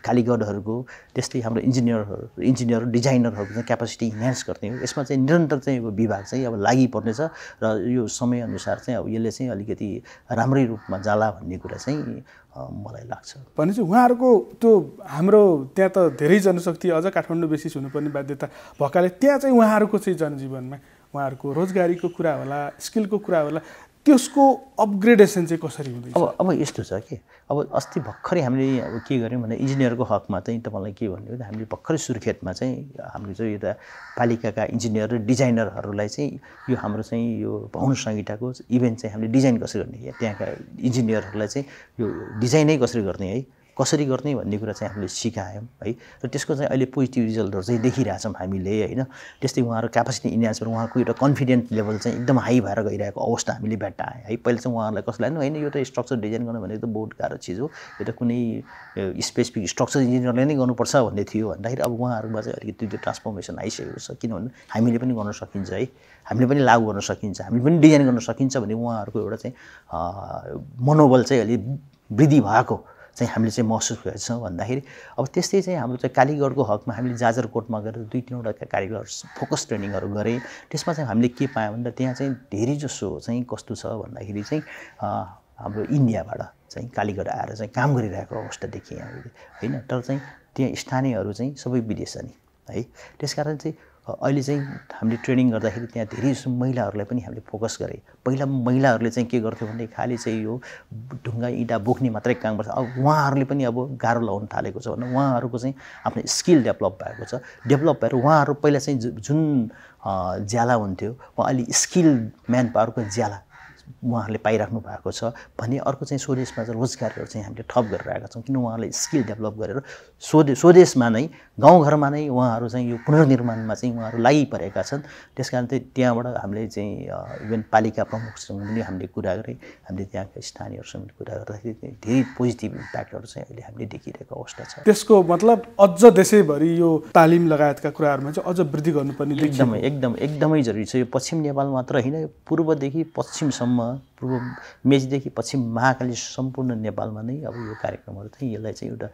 कालीगढहरूको त्यस्तै हाम्रो इन्जिनियर डिजाइनरहरूको चाहिँ क्यापासिटी इन्हान्स गर्ने हो। यसमा चाहिँ निरन्तर चाहिँ यो विभाग चाहिँ अब लागि पर्नेछ र यो समयअनुसार चाहिँ अब यसले चाहिँ अलिकति राम्रै रूपमा जाला भन्ने कुरा चाहिँ मलाई लाग्छ। भनेपछि उहाँहरूको त्यो हाम्रो त्यहाँ त धेरै जनशक्ति अझ काठमाडौँ बेसिस हुनुपर्ने बाध्यता भएकाले त्यहाँ चाहिँ उहाँहरूको चाहिँ जनजीवनमा उहाँहरूको रोजगारीको कुरा होला, स्किलको कुरा होला, त्यसको अपग्रेडेसन चाहिँ कसरी हुँदैछ? अब यस्तो छ कि अब अस्ति भर्खरै हामीले अब के गर्यौँ भने इन्जिनियरको हकमा चाहिँ तपाईँलाई के भन्ने हो हामीले भर्खरै सुर्खेतमा चाहिँ हामीले चाहिँ यता पालिकाका इन्जिनियर र डिजाइनरहरूलाई चाहिँ यो हाम्रो चाहिँ यो भवन संहिताको इभेन्ट चाहिँ हामीले डिजाइन कसरी गर्ने, त्यहाँका इन्जिनियरहरूलाई चाहिँ यो डिजाइनै कसरी गर्ने है, कसरी गर्ने भन्ने कुरा चाहिँ हामीले सिकायौँ है। र त्यसको चाहिँ अहिले पोजिटिभ रिजल्टहरू चाहिँ देखिरहेछौँ हामीले होइन। त्यस्तै उहाँहरू क्यापासिटी इन्हान्समेन्ट, उहाँको एउटा कन्फिडेन्स लेभल चाहिँ एकदम हाई भएर गइरहेको अवस्था हामीले भेट्टायौँ है। पहिला चाहिँ उहाँहरूलाई कसलाई होइन यो त स्ट्रक्चर डिजाइन गर्नु भनेको त बहुत गाह्रो चिज हो, यो त कुनै स्पेसिफिक स्ट्रक्चर इन्जिनियरले नै गर्नुपर्छ भन्ने थियो भन्दाखेरि अब उहाँहरूमा चाहिँ अलिकति त्यो ट्रान्सफर्मेसन आइसकेको छ। किनभने हामीले पनि गर्न सकिन्छ है, हामीले पनि लागू गर्न सकिन्छ, हामीले पनि डिजाइन गर्न सकिन्छ भन्ने उहाँहरूको एउटा चाहिँ मनोबल चाहिँ अलि वृद्धि भएको चाहिँ हामीले चाहिँ महसुस गरेका छौँ भन्दाखेरि अब त्यस्तै चाहिँ हाम्रो चाहिँ कालीगढको हकमा हामीले जाजरकोटमा गएर 2-3वटा कार्यक्रम फोकस ट्रेनिङहरू गरेँ। त्यसमा चाहिँ हामीले के पायौँ भन्दा त्यहाँ चाहिँ धेरै जसो चाहिँ कस्तो छ भन्दाखेरि चाहिँ हाम्रो इन्डियाबाट चाहिँ कालीगढ आएर चाहिँ काम गरिरहेको अवस्था देखिएँ हामीले होइन। तर चाहिँ त्यहाँ स्थानीयहरू चाहिँ सबै विदेशी है। त्यसकारण चाहिँ अहिले चाहिँ हामीले ट्रेनिङ गर्दाखेरि त्यहाँ धेरै जसो महिलाहरूलाई पनि हामीले फोकस गरेँ। पहिला महिलाहरूले चाहिँ के गर्थ्यो भने खालि चाहिँ यो ढुङ्गा इँटा बोक्ने मात्रै काम गर्छ। अब उहाँहरूले पनि अब गाह्रो लगाउन थालेको छ भने उहाँहरूको चाहिँ आफ्नो स्किल डेभलप भएको छ। डेभलप भएर उहाँहरू पहिला चाहिँ जुन ज्याला हुन्थ्यो उहाँ अहिले स्किल म्यान पावरको ज्याला उहाँहरूले पाइराख्नु भएको छ भने अर्को चाहिँ स्वदेशमा चाहिँ रोजगारहरू चाहिँ हामीले ठप गरिरहेका छौँ। किन उहाँहरूले स्किल डेभलप गरेर स्वदेशमा नै गाउँघरमा नै उहाँहरू चाहिँ यो पुनर्निर्माणमा चाहिँ उहाँहरू लागिपरेका छन्। त्यस कारण चाहिँ त्यहाँबाट हामीले चाहिँ इभन पालिका प्रमुखसँग पनि हामीले कुरा गरेँ, हामीले त्यहाँका स्थानीयहरूसँग कुरा गर्दाखेरि धेरै पोजिटिभ इम्प्याक्टहरू चाहिँ अहिले हामीले देखिरहेको अवस्था छ। त्यसको मतलब अझ देशैभरि यो तालिम लगायतका कुराहरूमा चाहिँ अझ वृद्धि गर्नुपर्ने एकदमै जरुरी छ। यो पश्चिम नेपाल मात्र होइन, यो पूर्वदेखि पश्चिमसम्म, पूर्व मेचीदेखि पश्चिम महाकाली सम्पूर्ण नेपालमा नै अब यो कार्यक्रमहरू चाहिँ यसलाई चाहिँ एउटा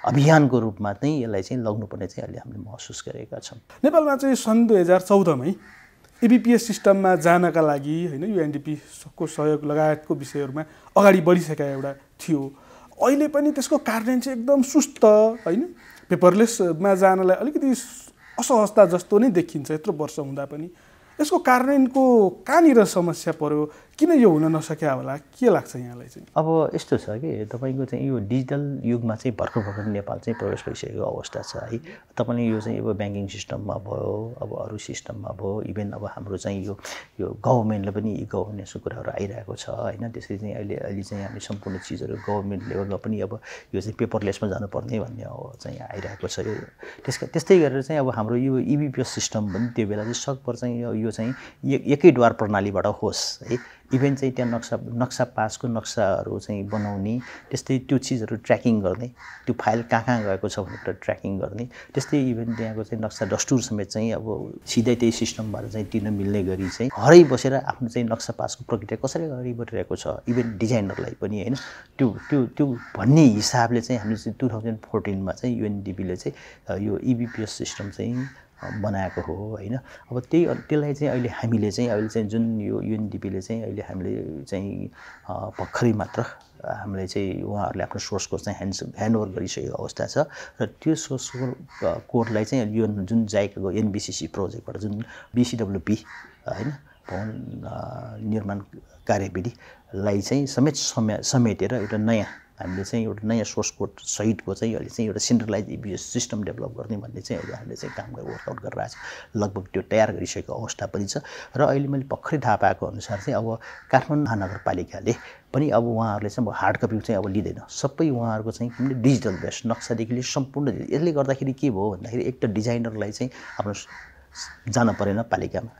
अभियानको रूपमा चाहिँ यसलाई चाहिँ लग्नुपर्ने चाहिँ अहिले हामीले महसुस गरेका छौँ। नेपालमा चाहिँ सन् 2014मै इबिपिएस सिस्टममा जानका लागि होइन युएनडिपीको सहयोग लगायतको विषयहरूमा अगाडि बढिसकेका एउटा थियो। अहिले पनि त्यसको कार्यान्वयन चाहिँ एकदम सुस्त होइन, पेपरलेसमा जानलाई अलिकति असहजता जस्तो नै देखिन्छ यत्रो वर्ष हुँदा पनि। यसको कार्यान्वयनको कहाँनिर समस्या पर्यो, किन यो हुन नसक्यो होला, के लाग्छ यहाँलाई चाहिँ? अब यस्तो छ कि तपाईँको चाहिँ यो डिजिटल युगमा चाहिँ भर्खर नेपाल चाहिँ प्रवेश भइसकेको अवस्था छ है। तपाईँले यो चाहिँ अब ब्याङ्किङ सिस्टममा भयो, अब अरू सिस्टममा भयो, इभन अब हाम्रो चाहिँ यो गभर्मेन्टले पनि इ गभर्नेन्सको कुराहरू आइरहेको छ होइन। त्यसरी चाहिँ अहिले चाहिँ हामी सम्पूर्ण चिजहरू गभर्मेन्ट लेभलमा पनि अब यो चाहिँ पेपरलेसमा जानुपर्ने भन्ने चाहिँ आइरहेको छ। त्यस्तै गरेर चाहिँ अब हाम्रो यो इबिपिएस सिस्टम पनि त्यो बेला चाहिँ सकभर चाहिँ यो चाहिँ एकै द्वार प्रणालीबाट होस् है। इभेन चाहिँ त्यहाँ नक्सा पासको नक्साहरू चाहिँ बनाउने, त्यस्तै त्यो चिजहरू ट्र्याकिङ गर्ने, त्यो फाइल कहाँ गएको छ भनेर ट्र्याकिङ गर्ने, त्यस्तै इभेन त्यहाँको चाहिँ नक्सा दस्तुर समेत चाहिँ अब सिधै त्यही सिस्टमबाट चाहिँ दिन मिल्ने गरी चाहिँ घरै बसेर आफ्नो चाहिँ नक्सा पासको प्रक्रिया कसरी अगाडि बढिरहेको छ इभेन डिजाइनरलाई पनि होइन त्यो भन्ने हिसाबले चाहिँ हामीले चाहिँ 2014मा चाहिँ युएनडिपीले चाहिँ यो इबिपिएस सिस्टम चाहिँ बनाएको हो होइन। अब त्यसलाई चाहिँ अहिले हामीले चाहिँ अहिले चाहिँ जुन यो युएनडिपीले चाहिँ अहिले हामीले चाहिँ भर्खरै मात्र हामीले चाहिँ उहाँहरूले आफ्नो सोर्स कोड चाहिँ ह्यान्डओभर गरिसकेको अवस्था छ। र त्यो सोर्स कोडलाई चाहिँ यो जुन जाइकाको एनबिसिसी प्रोजेक्टबाट जुन बिसिडब्ल्युपी होइन भवन निर्माण कार्यविधिलाई चाहिँ समेटेर एउटा नयाँ हामीले चाहिँ एउटा नयाँ सोर्स कोड सहितको चाहिँ अहिले चाहिँ एउटा सेन्ट्रलाइज इबिएस सिस्टम डेभलप गर्ने भन्ने चाहिँ अहिले हामीले चाहिँ काम वर्कआउट गरिरहेको छ। लगभग त्यो तयार गरिसकेको अवस्था पनि छ। र अहिले मैले भर्खरै थाहा पाएको अनुसार चाहिँ अब काठमाडौँ महानगरपालिकाले पनि अब उहाँहरूले चाहिँ अब हार्ड कपी चाहिँ अब लिँदैन, सबै उहाँहरूको चाहिँ डिजिटल बेस्ड नक्सादेखि लिएर सम्पूर्ण। यसले गर्दाखेरि के भयो भन्दाखेरि एक त डिजाइनरलाई चाहिँ आफ्नो जान परेन पालिकामा,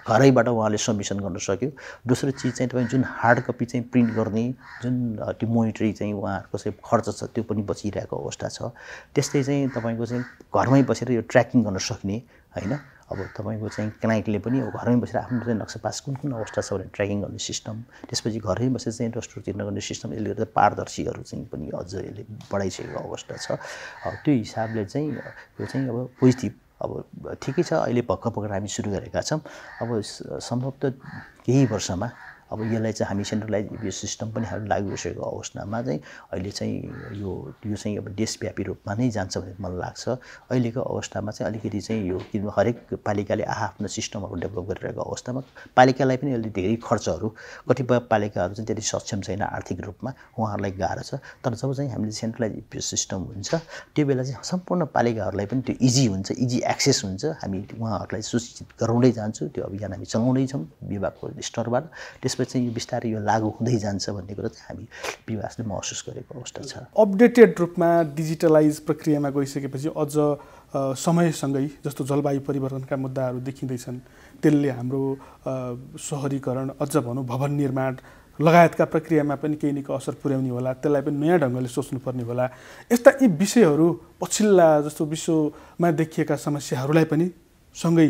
घरैबाट उहाँले सबमिसन गर्न सक्यो। दोस्रो चिज चाहिँ तपाईँ जुन हार्ड कपी चाहिँ प्रिन्ट गर्ने जुन त्यो मोनिटरी चाहिँ उहाँहरूको चाहिँ खर्च छ त्यो पनि बचिरहेको अवस्था छ। त्यस्तै चाहिँ तपाईँको चाहिँ घरमै बसेर यो ट्र्याकिङ गर्न सक्ने होइन। अब तपाईँको चाहिँ क्लाइन्टले पनि अब घरमै बसेर आफ्नो चाहिँ नक्सा पास कुन अवस्था छ भनेर ट्र्याकिङ गर्ने सिस्टम, त्यसपछि घरमै बसेर चाहिँ दस्तुर तिर्न गर्ने सिस्टम, यसले गर्दा पारदर्शीहरू चाहिँ पनि अझ यसले बढाइसकेको अवस्था छ। त्यो हिसाबले चाहिँ यो चाहिँ अब पोजिटिभ अब ठिकै छ। अहिले भर्खर हामी सुरु गरेका छौँ। अब सम्भवतः केही वर्षमा अब यसलाई चाहिँ हामी सेन्ट्रलाइज इपिएस सिस्टम पनि हामी लागू गरिसकेको अवस्थामा चाहिँ अहिले चाहिँ यो चाहिँ अब देशव्यापी रूपमा नै जान्छ भन्ने मलाई लाग्छ। अहिलेको अवस्थामा चाहिँ अलिकति चाहिँ यो किन हरेक पालिकाले आफ्नो सिस्टमहरू डेभलप गरिरहेको अवस्थामा पालिकालाई पनि अलि धेरै खर्चहरू, कतिपय पालिकाहरू चाहिँ त्यति सक्षम छैन आर्थिक रूपमा, उहाँहरूलाई गाह्रो छ। तर जब चाहिँ हामीले सेन्ट्रलाइज इपिएस सिस्टम हुन्छ त्यो बेला चाहिँ सम्पूर्ण पालिकाहरूलाई पनि त्यो इजी हुन्छ, इजी एक्सेस हुन्छ। हामी उहाँहरूलाई सूचित गराउँदै जान्छौँ, त्यो अभियान हामी चलाउँदैछौँ विभागको स्तरबाट। त्यसपछि चाहिँ यो बिस्तारै यो लागू हुँदै जान्छ भन्ने कुरा चाहिँ हामी विभागले महसुस गरेको अवस्था छ। अपडेटेड रूपमा डिजिटलाइज प्रक्रियामा गइसकेपछि अझ समयसँगै जस्तो जलवायु परिवर्तनका मुद्दाहरू देखिँदैछन्, त्यसले हाम्रो सहरीकरण अझ भनौँ भवन निर्माण लगायतका प्रक्रियामा पनि केही न केही असर पुर्याउने होला, त्यसलाई पनि नयाँ ढङ्गले सोच्नुपर्ने होला। यस्ता यी विषयहरू पछिल्ला जस्तो विश्वमा देखिएका समस्याहरूलाई पनि सँगै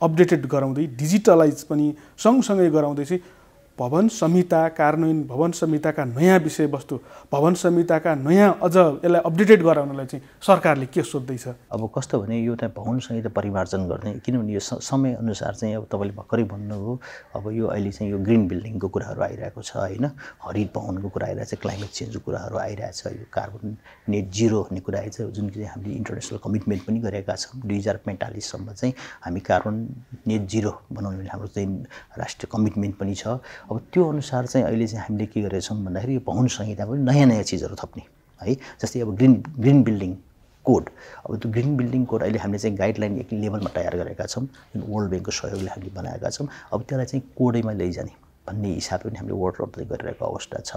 अपडेटेड गराउँदै डिजिटलाइज पनि सँगसँगै गराउँदै चाहिँ भवन संहिता कार्यान्वयन, भवन संहिताका नयाँ विषयवस्तु, भवन संहिताका नयाँ अझ यसलाई अपडेटेड गराउनलाई चाहिँ सरकारले के सोच्दैछ? अब कस्तो भने यो चाहिँ भवन संहिता परिमार्जन गर्ने, किनभने यो समयअनुसार चाहिँ अब तपाईँले भर्खरै भन्नुभयो, अब यो अहिले चाहिँ यो ग्रिन बिल्डिङको कुराहरू आइरहेको छ होइन, हरित भवनको कुरा आइरहेको छ, क्लाइमेट चेन्जको कुराहरू आइरहेको छ, यो कार्बन नेट जिरो भन्ने कुरा आइरहेछ, जुन चाहिँ हामीले इन्टरनेसनल कमिटमेन्ट पनि गरेका छौँ। 2045सम्म चाहिँ हामी कार्बन नेट जिरो बनाउने हाम्रो चाहिँ राष्ट्रिय कमिटमेन्ट पनि छ। अब त्यो अनुसार चाहिँ अहिले चाहिँ हामीले के गरेछौँ भन्दाखेरि यो भवन संहिता पनि नयाँ नयाँ चिजहरू थप्ने है। जस्तै अब ग्रिन बिल्डिङ कोड, अब त्यो ग्रिन बिल्डिङ कोड अहिले हामीले चाहिँ गाइडलाइन एक लेभलमा तयार गरेका छौँ, जुन वर्ल्ड ब्याङ्कको सहयोगले हामीले बनाएका छौँ। अब त्यसलाई चाहिँ कोडैमा लैजाने भन्ने हिसाबले पनि हामीले वर्कआउट गरिरहेको अवस्था छ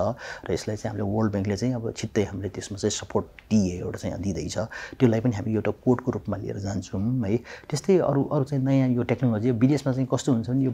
र यसलाई चाहिँ हामीले वर्ल्ड ब्याङ्कले चाहिँ अब छिट्टै हामीले त्यसमा चाहिँ सपोर्ट एउटा चाहिँ दिँदैछ। त्यसलाई पनि हामी एउटा कोडको रूपमा लिएर जान्छौँ है। त्यस्तै अरू चाहिँ नयाँ यो टेक्नोलोजी विदेशमा चाहिँ कस्तो हुन्छ भने यो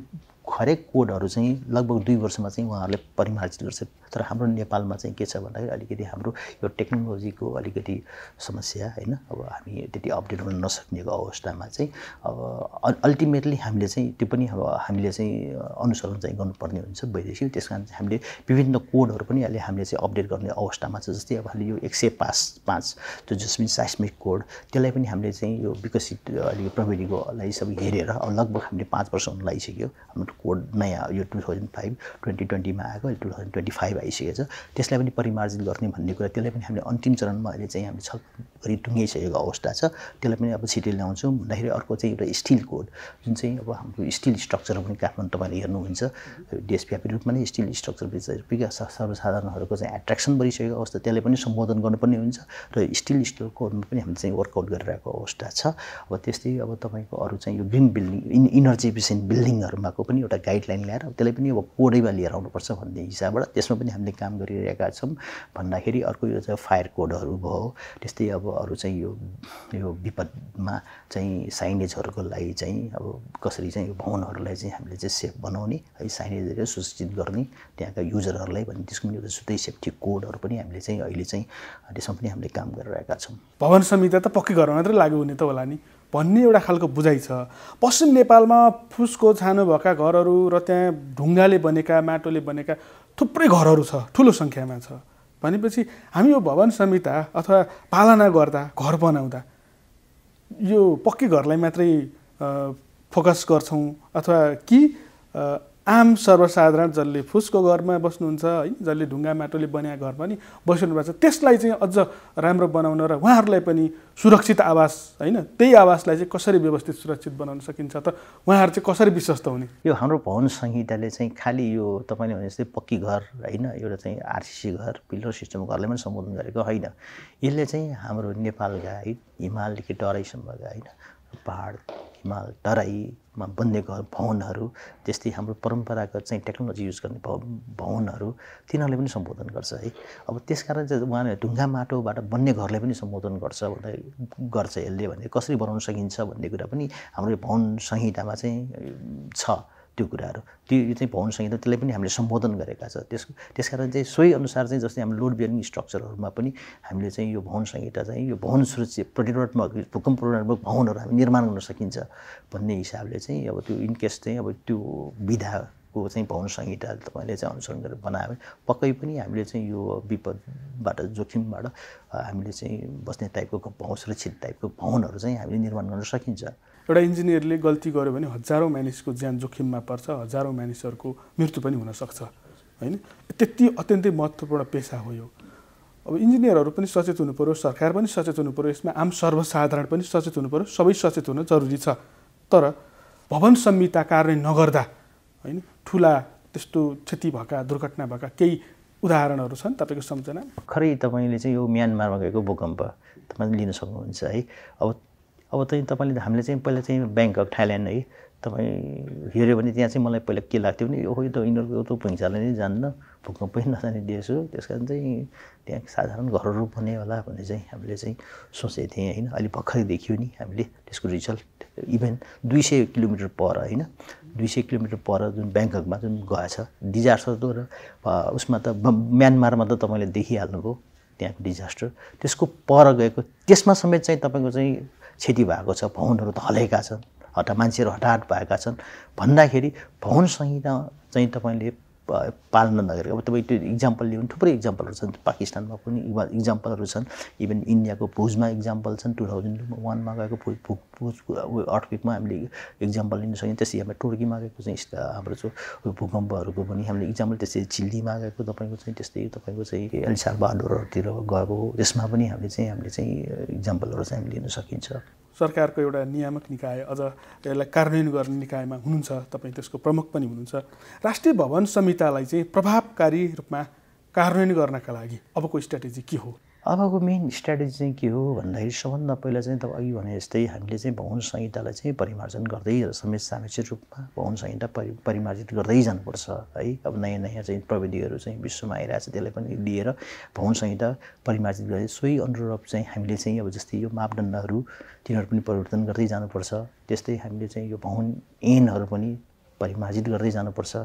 हरेक कोडहरू चाहिँ लगभग 2 वर्षमा चाहिँ उहाँहरूले परिमार्जित गर्छ। तर हाम्रो नेपालमा चाहिँ के छ भन्दाखेरि अलिकति हाम्रो यो टेक्नोलोजीको अलिकति समस्या होइन, अब हामी त्यति अपडेट हुन नसक्नेको अवस्थामा चाहिँ अब अल्टिमेटली हामीले चाहिँ त्यो पनि अब हामीले चाहिँ अनुसरण चाहिँ गर्नुपर्ने हुन्छ वैदेशिक। त्यस कारण चाहिँ हामीले विभिन्न कोडहरू पनि अहिले हामीले चाहिँ अपडेट गर्ने अवस्थामा छ। जस्तै अब हामीले यो 105 त्यो जसमिन साइस्मिक कोड, त्यसलाई पनि हामीले चाहिँ यो विकसित अलिक प्रविधिकोलाई सबै हेरेर अब लगभग हामीले 5 वर्ष हुन लागिसक्यो। हाम्रो कोड नयाँ यो 2020मा आएको, 2025 आइसकेको छ। त्यसलाई पनि परिमार्जित गर्ने भन्ने कुरा, त्यसलाई पनि हामीले अन्तिम चरणमा अहिले चाहिँ हामीले छलफल गरी टुङ्गिसकेको अवस्था छ। त्यसलाई पनि अब छिटै ल्याउँछौँ भन्दाखेरि अर्को चाहिँ एउटा स्टिल कोड, जुन चाहिँ अब हाम्रो स्टिल स्ट्रक्चर पनि काठमाडौँ तपाईँले हेर्नुहुन्छ देशव्यापी रूपमा नै स्टिल स्ट्रक्चर विकास सर्वसाधारणहरूको चाहिँ एट्र्याक्सन बढिसकेको अवस्था, त्यसलाई पनि सम्बोधन गर्नुपर्ने हुन्छ र स्टिल कोडमा पनि हामीले चाहिँ वर्कआउट गरिरहेको अवस्था छ। अब त्यस्तै अब तपाईँको अरू चाहिँ यो ग्रिन बिल्डिङ इनर्जी एफिसियन्ट बिल्डिङहरूमाको पनि एउटा गाइडलाइन ल्याएर त्यसलाई पनि अब कोडैमा लिएर आउनुपर्छ भन्ने हिसाबबाट त्यसमा पनि हामीले काम गरिरहेका छौँ। भन्दाखेरि अर्को यो चाहिँ फायर कोडहरू भयो। त्यस्तै अब अरू चाहिँ यो विपदमा चाहिँ साइनेजहरूको लागि चाहिँ अब कसरी चाहिँ यो भवनहरूलाई चाहिँ हामीले चाहिँ सेफ बनाउने है, साइनेजहरू सूचित गर्ने त्यहाँका युजरहरूलाई भन्ने त्यसको पनि एउटा छुट्टै सेफ्टी कोडहरू पनि हामीले चाहिँ अहिले चाहिँ त्यसमा पनि हामीले काम गरिरहेका छौँ। भवन संहिता त पक्कै घरमा मात्रै लागू हुने त होला नि भन्ने एउटा खालको बुझाइ छ। पश्चिम नेपालमा फुसको छानो भएका घरहरू र त्यहाँ ढुङ्गाले बनेका माटोले बनेका थुप्रै घरहरू छ, ठुलो सङ्ख्यामा छ। भनेपछि हामी यो भवन संहिता अथवा पालना गर्दा, घर बनाउँदा यो पक्कै घरलाई मात्रै फोकस गर्छौँ अथवा कि आम सर्वसाधारण जसले फुसको घरमा बस्नुहुन्छ है, जसले ढुङ्गा माटोले बनाएको घर पनि बस्नुभएको छ, त्यसलाई चाहिँ अझ राम्रो बनाउन र उहाँहरूलाई पनि सुरक्षित आवास होइन, त्यही आवासलाई चाहिँ कसरी व्यवस्थित सुरक्षित बनाउन सकिन्छ त उहाँहरू चाहिँ कसरी विश्वस्त हुने? यो हाम्रो भवन संहिताले चाहिँ खालि यो तपाईँले भने जस्तै पक्की घर होइन, एउटा चाहिँ आरसिसी घर पिलर सिस्टमको घरलाई पनि सम्बोधन गरेको होइन। यसले चाहिँ हाम्रो नेपालका है हिमालदेखि तराईसम्मका होइन पहाड हिमाल तराईमा बन्ने घर भवनहरू, त्यस्तै हाम्रो परम्परागत चाहिँ टेक्नोलोजी युज गर्ने भवनहरू तिनीहरूले पनि सम्बोधन गर्छ है। अब त्यसकारण चाहिँ उहाँले ढुङ्गा माटोबाट बन्ने घरलाई पनि सम्बोधन गर्छ यसले भने कसरी बनाउन सकिन्छ भन्ने कुरा पनि हाम्रो भवन संहितामा चाहिँ छ। त्यो कुराहरू त्यो चाहिँ भवन संहिता त्यसलाई पनि हामीले सम्बोधन गरेका छ। त्यसकारण चाहिँ सोही अनुसार चाहिँ जस्तै हाम्रो लोड बियरिङ स्ट्रक्चरहरूमा पनि हामीले चाहिँ यो भवन संहिता चाहिँ यो भवन सुरक्षित प्रतिरोधात्मक भूकम्प प्रतिरोधात्मक भवनहरू हामी निर्माण गर्न सकिन्छ भन्ने हिसाबले चाहिँ अब त्यो इनकेस चाहिँ अब त्यो विधाको चाहिँ भवन संहिता तपाईँले चाहिँ अनुसरण गरेर बनायो पक्कै पनि हामीले चाहिँ यो विपदबाट जोखिमबाट हामीले चाहिँ बस्ने टाइपको भवन सुरक्षित टाइपको भवनहरू चाहिँ हामीले निर्माण गर्न सकिन्छ। एउटा इन्जिनियरले गल्ती गर्यो भने हजारौँ मानिसको ज्यान जोखिममा पर्छ, हजारौँ मानिसहरूको मृत्यु पनि हुनसक्छ होइन। त्यति अत्यन्तै महत्त्वपूर्ण पेसा हो यो। अब इन्जिनियरहरू पनि सचेत हुनु पऱ्यो, सरकार पनि सचेत हुनु पऱ्यो, यसमा आम सर्वसाधारण पनि सचेत हुनु पऱ्यो, सबै सचेत हुन जरुरी छ। तर भवन संहिता कार्यान्वयन नगर्दा होइन ठुला त्यस्तो क्षति भएका, दुर्घटना भएका केही उदाहरणहरू छन् तपाईँको सम्झना? खरै तपाईँले चाहिँ यो म्यानमारमा भएको भूकम्प तपाईँले लिन सक्नुहुन्छ है। अब चाहिँ तपाईँले हामीले चाहिँ पहिला चाहिँ ब्याङ्कक थाइल्यान्ड है तपाईँ हेऱ्यो भने त्यहाँ चाहिँ मलाई पहिला के लाग्थ्यो भने यो त यिनीहरूको त भुइँचालो नै जान्न, भूकम्पै नजाने देश हो, त्यस कारण चाहिँ त्यहाँ साधारण घरहरू बन्ने होला भन्ने चाहिँ हामीले चाहिँ सोचेको थियौँ होइन। अहिले भर्खरै देखियो नि हामीले त्यसको रिजल्ट, इभेन 200 किलोमिटर पर होइन, 200 किलोमिटर पर जुन ब्याङ्ककमा जुन गएछ डिजास्टर त उसमा त म्यानमारमा त तपाईँले देखिहाल्नुभयो त्यहाँको डिजास्टर, त्यसको पर गएको त्यसमा समेत चाहिँ तपाईँको चाहिँ क्षति भएको छ, भवनहरू त हलेका छन्, मान्छेहरू हटाहट भएका छन् भन्दाखेरि भवन संहिता चाहिँ तपाईँले पालना नगरेको। अब तपाईँ त्यो इक्जाम्पल लियो भने थुप्रै इक्जाम्पलहरू छन्, पाकिस्तानमा पनि इक्जाम्पलहरू छन्, इभन इन्डियाको भुजमा इक्जाम्पल छन्, 2001मा गएको भुज अर्थक्वेकमा हामीले इक्जाम्पल लिन सक्यौँ। त्यसै हाम्रो टर्कीमा गएको चाहिँ हाम्रो जो भूकम्पहरूको पनि हामीले इक्जाम्पल, त्यसै चिल्लीमा गएको तपाईँको चाहिँ, त्यस्तै तपाईँको चाहिँ एल साल्भाडोरतिर गएको त्यसमा पनि हामीले चाहिँ इक्जाम्पलहरू चाहिँ हामीले लिन सकिन्छ। सरकारको एउटा नियामक निकाय, अझ यसलाई कार्यान्वयन गर्ने निकायमा हुनुहुन्छ, तपाईँ त्यसको प्रमुख पनि हुनुहुन्छ। राष्ट्रिय भवन संहितालाई चाहिँ प्रभावकारी रूपमा कार्यान्वयन गर्नका लागि अबको स्ट्राटेजी के हो? अबको मेन स्ट्राटेजी चाहिँ के हो भन्दाखेरि सबभन्दा पहिला चाहिँ तपाईँ अघि भने जस्तै हामीले चाहिँ भवन संहितालाई चाहिँ परिमार्जन गर्दै समेत सापेक्ष रूपमा भवन संहिता परिमार्जित गर्दै जानुपर्छ है। अब नयाँ नयाँ चाहिँ प्रविधिहरू चाहिँ विश्वमा आइरहेछ, त्यसलाई पनि लिएर भवन संहिता परिमार्जित गर्दै सोही अनुरूप चाहिँ हामीले चाहिँ अब जस्तै यो मापदण्डहरू तिनीहरू पनि परिवर्तन गर्दै जानुपर्छ। त्यस्तै हामीले चाहिँ यो भवन ऐनहरू पनि परिमार्जित गर्दै जानुपर्छ।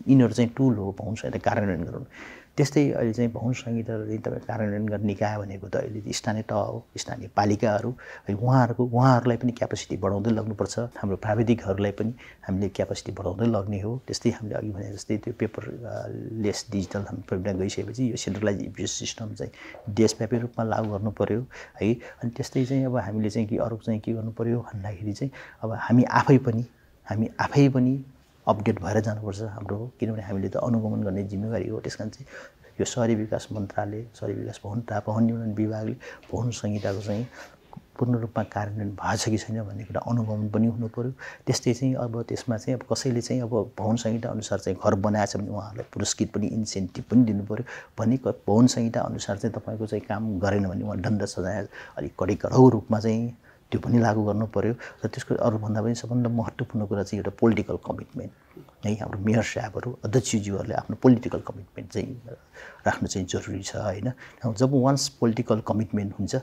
यिनीहरू चाहिँ टुल हो भवन संहिता कार्यान्वयन गर्नु। त्यस्तै अहिले चाहिँ भवन संहिता तपाईँ कार्यान्वयन गर्ने निकाय भनेको त अहिले स्थानीय तह हो, स्थानीय पालिकाहरू, उहाँहरूलाई पनि क्यापेसिटी बढाउँदै लग्नुपर्छ। हाम्रो प्राविधिकहरूलाई पनि हामीले क्यापेसिटी बढाउँदै लग्ने हो। त्यस्तै हामीले अघि भने जस्तै त्यो पेपरलेस डिजिटल हाम्रो प्रविधा गइसकेपछि यो सेन्ट्रलाइज इपिएस सिस्टम चाहिँ देशव्यापी रूपमा लागू गर्नु पऱ्यो है। अनि त्यस्तै चाहिँ अब हामीले चाहिँ अरू चाहिँ के गर्नु पऱ्यो भन्दाखेरि चाहिँ अब हामी आफै पनि अपडेट भएर जानुपर्छ हाम्रो, किनभने हामीले त अनुगमन गर्ने जिम्मेवारी हो। त्यस कारण चाहिँ यो शहरी विकास मन्त्रालय, शहरी विकास भवन निर्माण विभागले भवन संहिताको चाहिँ पूर्ण रूपमा कार्यान्वयन भएको छ कि छैन भन्ने कुरा अनुगमन पनि हुनु पऱ्यो। त्यस्तै चाहिँ अब त्यसमा चाहिँ अब कसैले चाहिँ अब भवन संहिता अनुसार चाहिँ घर बनाएको छ भने उहाँहरूलाई पुरस्कृत पनि इन्सेन्टिभ पनि दिनु पऱ्यो। भने भवन संहिता अनुसार चाहिँ तपाईँको चाहिँ काम गरेन भने उहाँ दण्ड सजाय अलिक कडाउ रूपमा चाहिँ त्यो पनि लागू गर्नु पऱ्यो। र त्यसको अरूभन्दा पनि सबभन्दा महत्त्वपूर्ण कुरा चाहिँ एउटा पोलिटिकल कमिटमेन्ट है। हाम्रो मेयर साहबहरू, अध्यक्षज्यूहरूले आफ्नो पोलिटिकल कमिटमेन्ट चाहिँ राख्नु चाहिँ जरुरी छ होइन। जब वान्स पोलिटिकल कमिटमेन्ट हुन्छ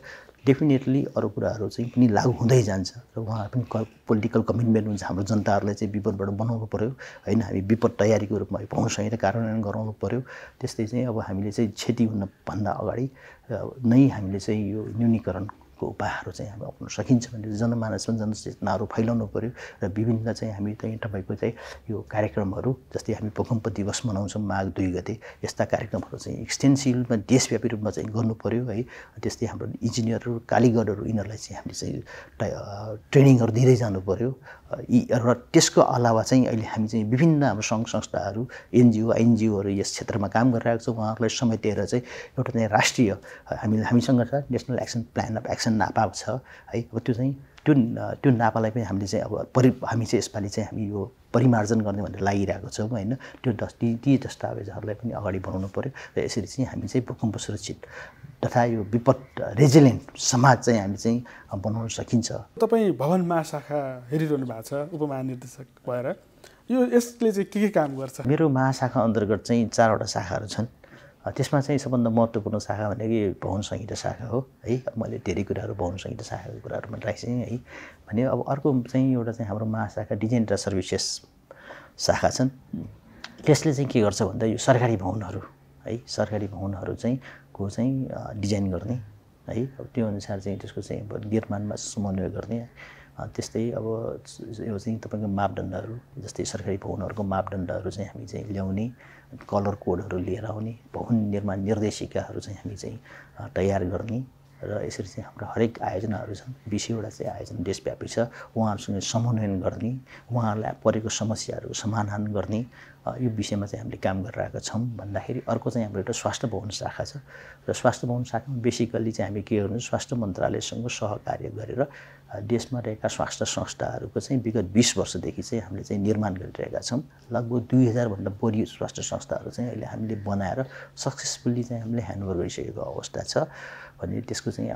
डेफिनेटली अरू कुराहरू चाहिँ पनि लागू हुँदै जान्छ र उहाँ पनि पोलिटिकल कमिटमेन्ट हुन्छ। हाम्रो जनताहरूलाई चाहिँ विपदबाट बनाउनु पऱ्यो होइन, हामी विपद तयारीको रूपमा भवन संहिता कार्यान्वयन गराउनु पऱ्यो। त्यस्तै चाहिँ अब हामीले चाहिँ क्षति हुनभन्दा अगाडि नै हामीले चाहिँ यो न्यूनीकरणको उपायहरू चाहिँ हामी अप्नाउन सकिन्छ भने जनमानसमा जनचेतनाहरू फैलाउनु पऱ्यो। र विभिन्न चाहिँ हामी चाहिँ तपाईँको चाहिँ यो कार्यक्रमहरू जस्तै हामी भूकम्प दिवस मनाउँछौँ माघ 2 गते, यस्ता कार्यक्रमहरू चाहिँ एक्सटेन्सिभमा देशव्यापी रूपमा चाहिँ गर्नु पऱ्यो है। त्यस्तै हाम्रो इन्जिनियरहरू, कालीगरहरू यिनीहरूलाई चाहिँ हामीले चाहिँ ट्रेनिङहरू दिँदै जानु पऱ्यो। र त्यसको अलावा चाहिँ अहिले हामी चाहिँ विभिन्न हाम्रो सङ्घ संस्थाहरू, एनजिओहरू यस क्षेत्रमा काम गरिरहेको छ, उहाँहरूलाई समेटेर चाहिँ एउटा चाहिँ राष्ट्रिय हामीसँग छ national action plan of action नापा छ है। अब त्यो चाहिँ त्यो नापालाई पनि हामीले चाहिँ अब हामी चाहिँ यसपालि चाहिँ हामी यो परिमार्जन गर्ने भनेर लागिरहेको छौँ होइन। त्यो ती दस्तावेजहरूलाई पनि अगाडि बढाउनु पऱ्यो। र यसरी चाहिँ हामी चाहिँ भूकम्प सुरक्षित तथा यो विपद रेजिलेन्ट समाज चाहिँ हामी चाहिँ बनाउन सकिन्छ। तपाईँ भवन महाशाखा हेरिरहनु भएको छ उपमहानिर्देशक भएर, यो यसले चाहिँ के काम गर्छ? मेरो महाशाखा अन्तर्गत चाहिँ 4वटा शाखाहरू छन्। त्यसमा चाहिँ सबभन्दा महत्त्वपूर्ण शाखा भनेको भवन संहिता शाखा हो है। मैले धेरै कुराहरू भवन संहिता शाखाको कुराहरूमा राखेँ है। भने अब अर्को चाहिँ एउटा चाहिँ हाम्रो महाशाखा डिजाइन र सर्भिसेस शाखा छन्। त्यसले चाहिँ के गर्छ भन्दा यो सरकारी भवनहरू है, सरकारी भवनहरू चाहिँ को चाहिँ डिजाइन गर्ने है। अब त्यो अनुसार चाहिँ त्यसको चाहिँ निर्माणमा समन्वय गर्ने। त्यस्तै अब यो चाहिँ तपाईँको मापदण्डहरू जस्तै सरकारी भवनहरूको मापदण्डहरू चाहिँ हामी चाहिँ ल्याउने, कलर कोडहरू लिएर आउने, भवन निर्माण निर्देशिकाहरू चाहिँ हामी चाहिँ तयार गर्ने र यसरी चाहिँ हाम्रो हरेक आयोजनाहरू छन् 20वटा चाहिँ आयोजना देशव्यापी छ उहाँहरूसँग समन्वयन गर्ने उहाँहरूलाई परेको समस्याहरूको समाधान गर्ने यो विषयमा चाहिँ हामीले काम गरिरहेका छौँ भन्दाखेरि अर्को चाहिँ हाम्रो एउटा स्वास्थ्य भवन शाखा छ र स्वास्थ्य भवन शाखामा बेसिकल्ली चाहिँ हामी के गर्नु स्वास्थ्य मन्त्रालयसँग सहकार्य गरेर देशमा रहेका स्वास्थ्य संस्थाहरूको चाहिँ विगत 20 वर्षदेखि चाहिँ हामीले चाहिँ निर्माण गरिरहेका छौँ लगभग 2000 भन्दा बढी स्वास्थ्य संस्थाहरू चाहिँ अहिले हामीले बनाएर सक्सेसफुल्ली चाहिँ हामीले ह्यान्डओभर गरिसकेको अवस्था छ भने त्यसको चाहिँ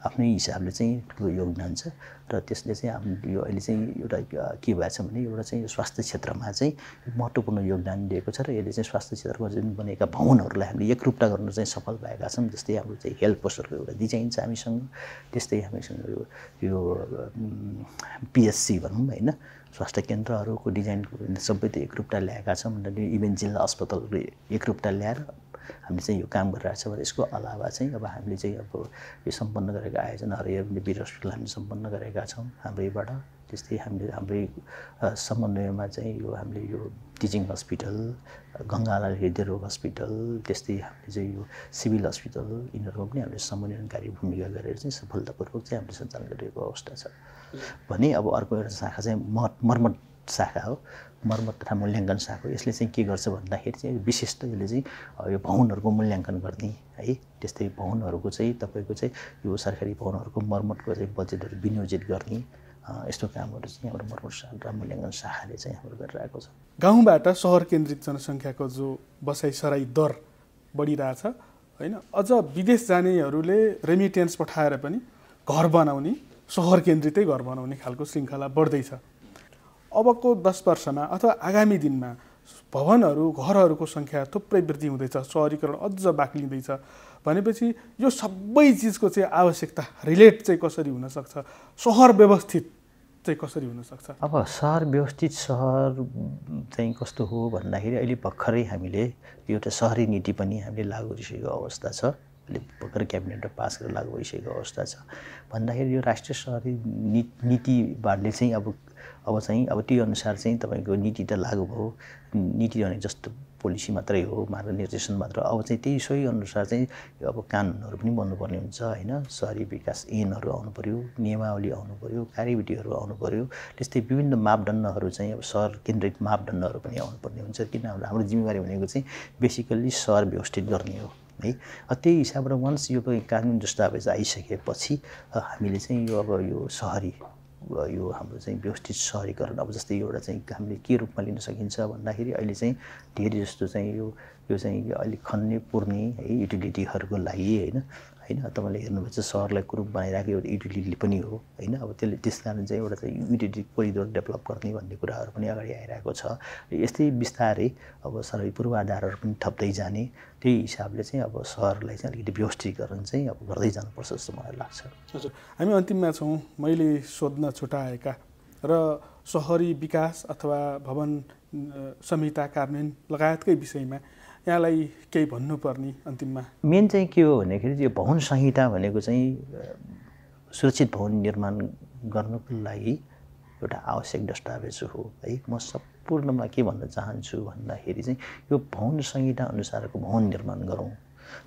आफ्नै हिसाबले चाहिँ ठुलो योगदान छ र त्यसले चाहिँ हाम्रो यो अहिले चाहिँ एउटा के भएछ भने एउटा चाहिँ स्वास्थ्य क्षेत्रमा चाहिँ महत्त्वपूर्ण योगदान दिएको छ र यसले चाहिँ स्वास्थ्य क्षेत्रको जुन बनेका भवनहरूलाई हामीले एकरूपता गर्न चाहिँ सफल भएका छौँ जस्तै हाम्रो चाहिँ हेल्थ पोस्टरको एउटा डिजाइन छ हामीसँग त्यस्तै हामीसँग यो पिएचसी भनौँ होइन स्वास्थ्य केन्द्रहरूको डिजाइनको सबै त एकरूपता ल्याएका छौँ भन्दा इभेन जिल्ला अस्पतालको एकरूपता ल्याएर हामीले चाहिँ यो काम गरिरहेको छ भने यसको अलावा चाहिँ अब हामीले चाहिँ अब यो सम्पन्न गरेका आयोजनाहरू यो वीर हस्पिटल हामीले सम्पन्न गरेका छौँ हाम्रैबाट त्यस्तै हामीले हाम्रै समन्वयमा चाहिँ यो हामीले यो टिचिङ हस्पिटल गङ्गालाल हृदय रोग हस्पिटल त्यस्तै हामीले चाहिँ यो सिभिल हस्पिटल यिनीहरूको पनि हामीले समन्वयनकारी भूमिका गरेर चाहिँ सफलतापूर्वक चाहिँ हामीले सञ्चालन गरिरहेको अवस्था छ भने अब अर्को एउटा शाखा चाहिँ मर्मत शाखा हो मर्मत तथा मूल्याङ्कन शाखा यसले चाहिँ के गर्छ भन्दाखेरि चाहिँ विशेष त यसले चाहिँ यो भवनहरूको मूल्याङ्कन गर्ने है त्यस्तै भवनहरूको चाहिँ तपाईँको चाहिँ यो सरकारी भवनहरूको मर्मतको चाहिँ बजेटहरू विनियोजित गर्ने यस्तो कामहरू चाहिँ हाम्रो मर्मत शाखा र मूल्याङ्कन शाखाले चाहिँ हाम्रो गरिरहेको छ गाउँबाट सहर केन्द्रित जनसङ्ख्याको जो बसाइसराई दर बढिरहेछ होइन अझ विदेश जानेहरूले रेमिटेन्स पठाएर पनि घर बनाउने सहर केन्द्रितै घर बनाउने खालको श्रृङ्खला बढ्दैछ अबको 10 वर्षमा अथवा आगामी दिनमा भवनहरू घरहरूको सङ्ख्या थुप्रै वृद्धि हुँदैछ सहरीकरण अझ बाक्लिँदैछ भनेपछि यो सबै चिजको चाहिँ आवश्यकता रिलेट चाहिँ कसरी हुनसक्छ सहर व्यवस्थित चाहिँ कसरी हुनसक्छ अब सहर व्यवस्थित सहर चाहिँ कस्तो हो भन्दाखेरि अहिले भर्खरै हामीले एउटा सहरी नीति पनि हामीले लागू गरिसकेको अवस्था छ अहिले भर्खर क्याबिनेटमा पास गरेर लागू भइसकेको अवस्था छ भन्दाखेरि यो राष्ट्रिय सहरी नीतिबाटले चाहिँ अब चाहिँ अब त्यो अनुसार चाहिँ तपाईँको नीति त लागू भयो नीति भने जस्तो पोलिसी मात्रै हो मार्गनिर्देशन मात्र अब चाहिँ त्यही सोही अनुसार चाहिँ अब कानुनहरू पनि बन्नुपर्ने हुन्छ होइन सहरी विकास ऐनहरू आउनु पर्यो नियमावली आउनु पर्यो कार्यविधिहरू आउनु पर्यो त्यस्तै विभिन्न मापदण्डहरू चाहिँ अब सहर केन्द्रित मापदण्डहरू पनि आउनुपर्ने हुन्छ किन हाम्रो जिम्मेवारी भनेको चाहिँ बेसिकल्ली सहर व्यवस्थित गर्ने हो है त्यही हिसाबबाट वन्स यो कानुन दस्तावेज आइसकेपछि हामीले चाहिँ यो अब यो सहरी यो हाम्रो चाहिँ व्यवस्थित सहरीकरण अब जस्तै एउटा चाहिँ हामीले के रूपमा लिन सकिन्छ भन्दाखेरि अहिले चाहिँ धेरै जस्तो चाहिँ यो चाहिँ अहिले खन्ने पुर्ने है युटिलिटीहरूको लागि होइन तपाईँले हेर्नुभएछ सहरलाई कुरूप बनाइराखेको एउटा युटिलिटी पनि हो होइन अब त्यसले त्यस कारण चाहिँ एउटा चाहिँ युटिलिटी कोरिडोर डेभलप गर्ने भन्ने कुराहरू पनि अगाडि आइरहेको छ यस्तै बिस्तारै अब सबै पूर्वाधारहरू पनि थप्दै जाने त्यही हिसाबले चाहिँ अब सहरलाई चाहिँ अलिकति व्यवस्थीकरण चाहिँ अब गर्दै जानुपर्छ जस्तो मलाई लाग्छ हजुर हामी अन्तिममा छौँ मैले सोध्न छुटाएका र सहरी विकास अथवा भवन संहिता कार्यान्वयन लगायतकै विषयमा यहाँलाई केही भन्नुपर्ने अन्तिममा मेन चाहिँ के हो भन्दाखेरि यो भवन संहिता भनेको चाहिँ सुरक्षित भवन निर्माण गर्नको लागि एउटा आवश्यक दस्तावेज हो है म सम्पूर्णमा के भन्न चाहन्छु भन्दाखेरि चाहिँ यो भवन संहिता अनुसारको भवन निर्माण गरौँ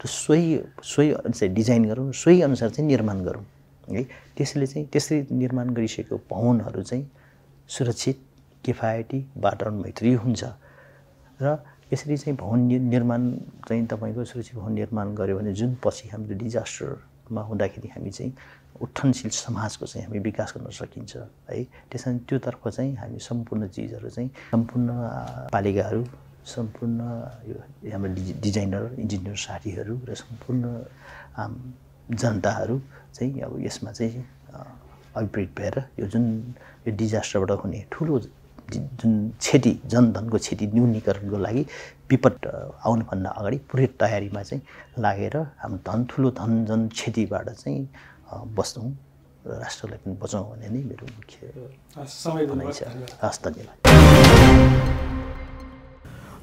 र सोही अनुसार डिजाइन गरौँ सोही अनुसार चाहिँ निर्माण गरौँ है त्यसरी निर्माण गरिसकेको भवनहरू चाहिँ सुरक्षित किफायती वातावरण मैत्री हुन्छ र यसरी चाहिँ भवन निर्माण चाहिँ तपाईँको सुरक्षित भवन निर्माण गऱ्यो भने जुन पछि हाम्रो डिजास्टरमा हुँदाखेरि हामी चाहिँ उत्थानशील समाजको चाहिँ हामी विकास गर्न सकिन्छ है त्यसैले त्योतर्फ चाहिँ हामी सम्पूर्ण चिजहरू चाहिँ सम्पूर्ण पालिकाहरू सम्पूर्ण यो हाम्रो डिजाइनर इन्जिनियर साथीहरू र सम्पूर्ण जनताहरू चाहिँ अब यसमा चाहिँ अभिप्रेत भएर यो जुन यो डिजास्टरबाट हुने ठुलो जुन क्षति जनधनको क्षति न्यूनीकरणको लागि विपद आउनुभन्दा अगाडि पुरै तयारीमा चाहिँ लागेर हाम्रो ठुलो धन क्षतिबाट चाहिँ बस्छौँ र राष्ट्रलाई पनि बचाउँ भन्ने नै मेरो मुख्य भनाइ छ हस् धन्यवाद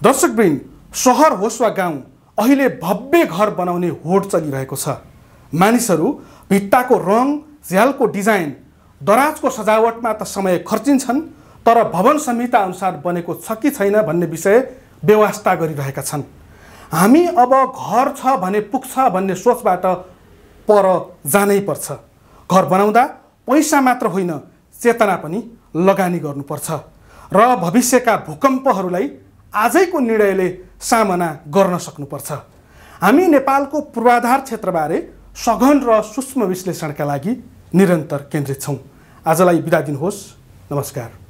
दर्शकवृन्द सहर होस् वा गाउँ अहिले भव्य घर बनाउने होड चलिरहेको छ मानिसहरू भित्ताको रङ झ्यालको डिजाइन दराजको सजावटमा त समय खर्चिन्छन् तर भवन संहिता अनुसार बनेको छ कि छैन भन्ने विषय व्यवस्था गरिरहेका छन् हामी अब घर छ भने पुग्छ भन्ने सोचबाट पर जानै पर्छ। घर बनाउँदा पैसा मात्र होइन, चेतना पनि लगानी गर्नुपर्छ र भविष्यका भूकम्पहरूलाई आजैको निर्णयले सामना गर्न सक्नुपर्छ। हामी नेपालको पूर्वाधार क्षेत्रबारे सघन र सूक्ष्म विश्लेषणका लागि निरन्तर केन्द्रित छौँ। आजलाई बिदा दिनुहोस्। नमस्कार।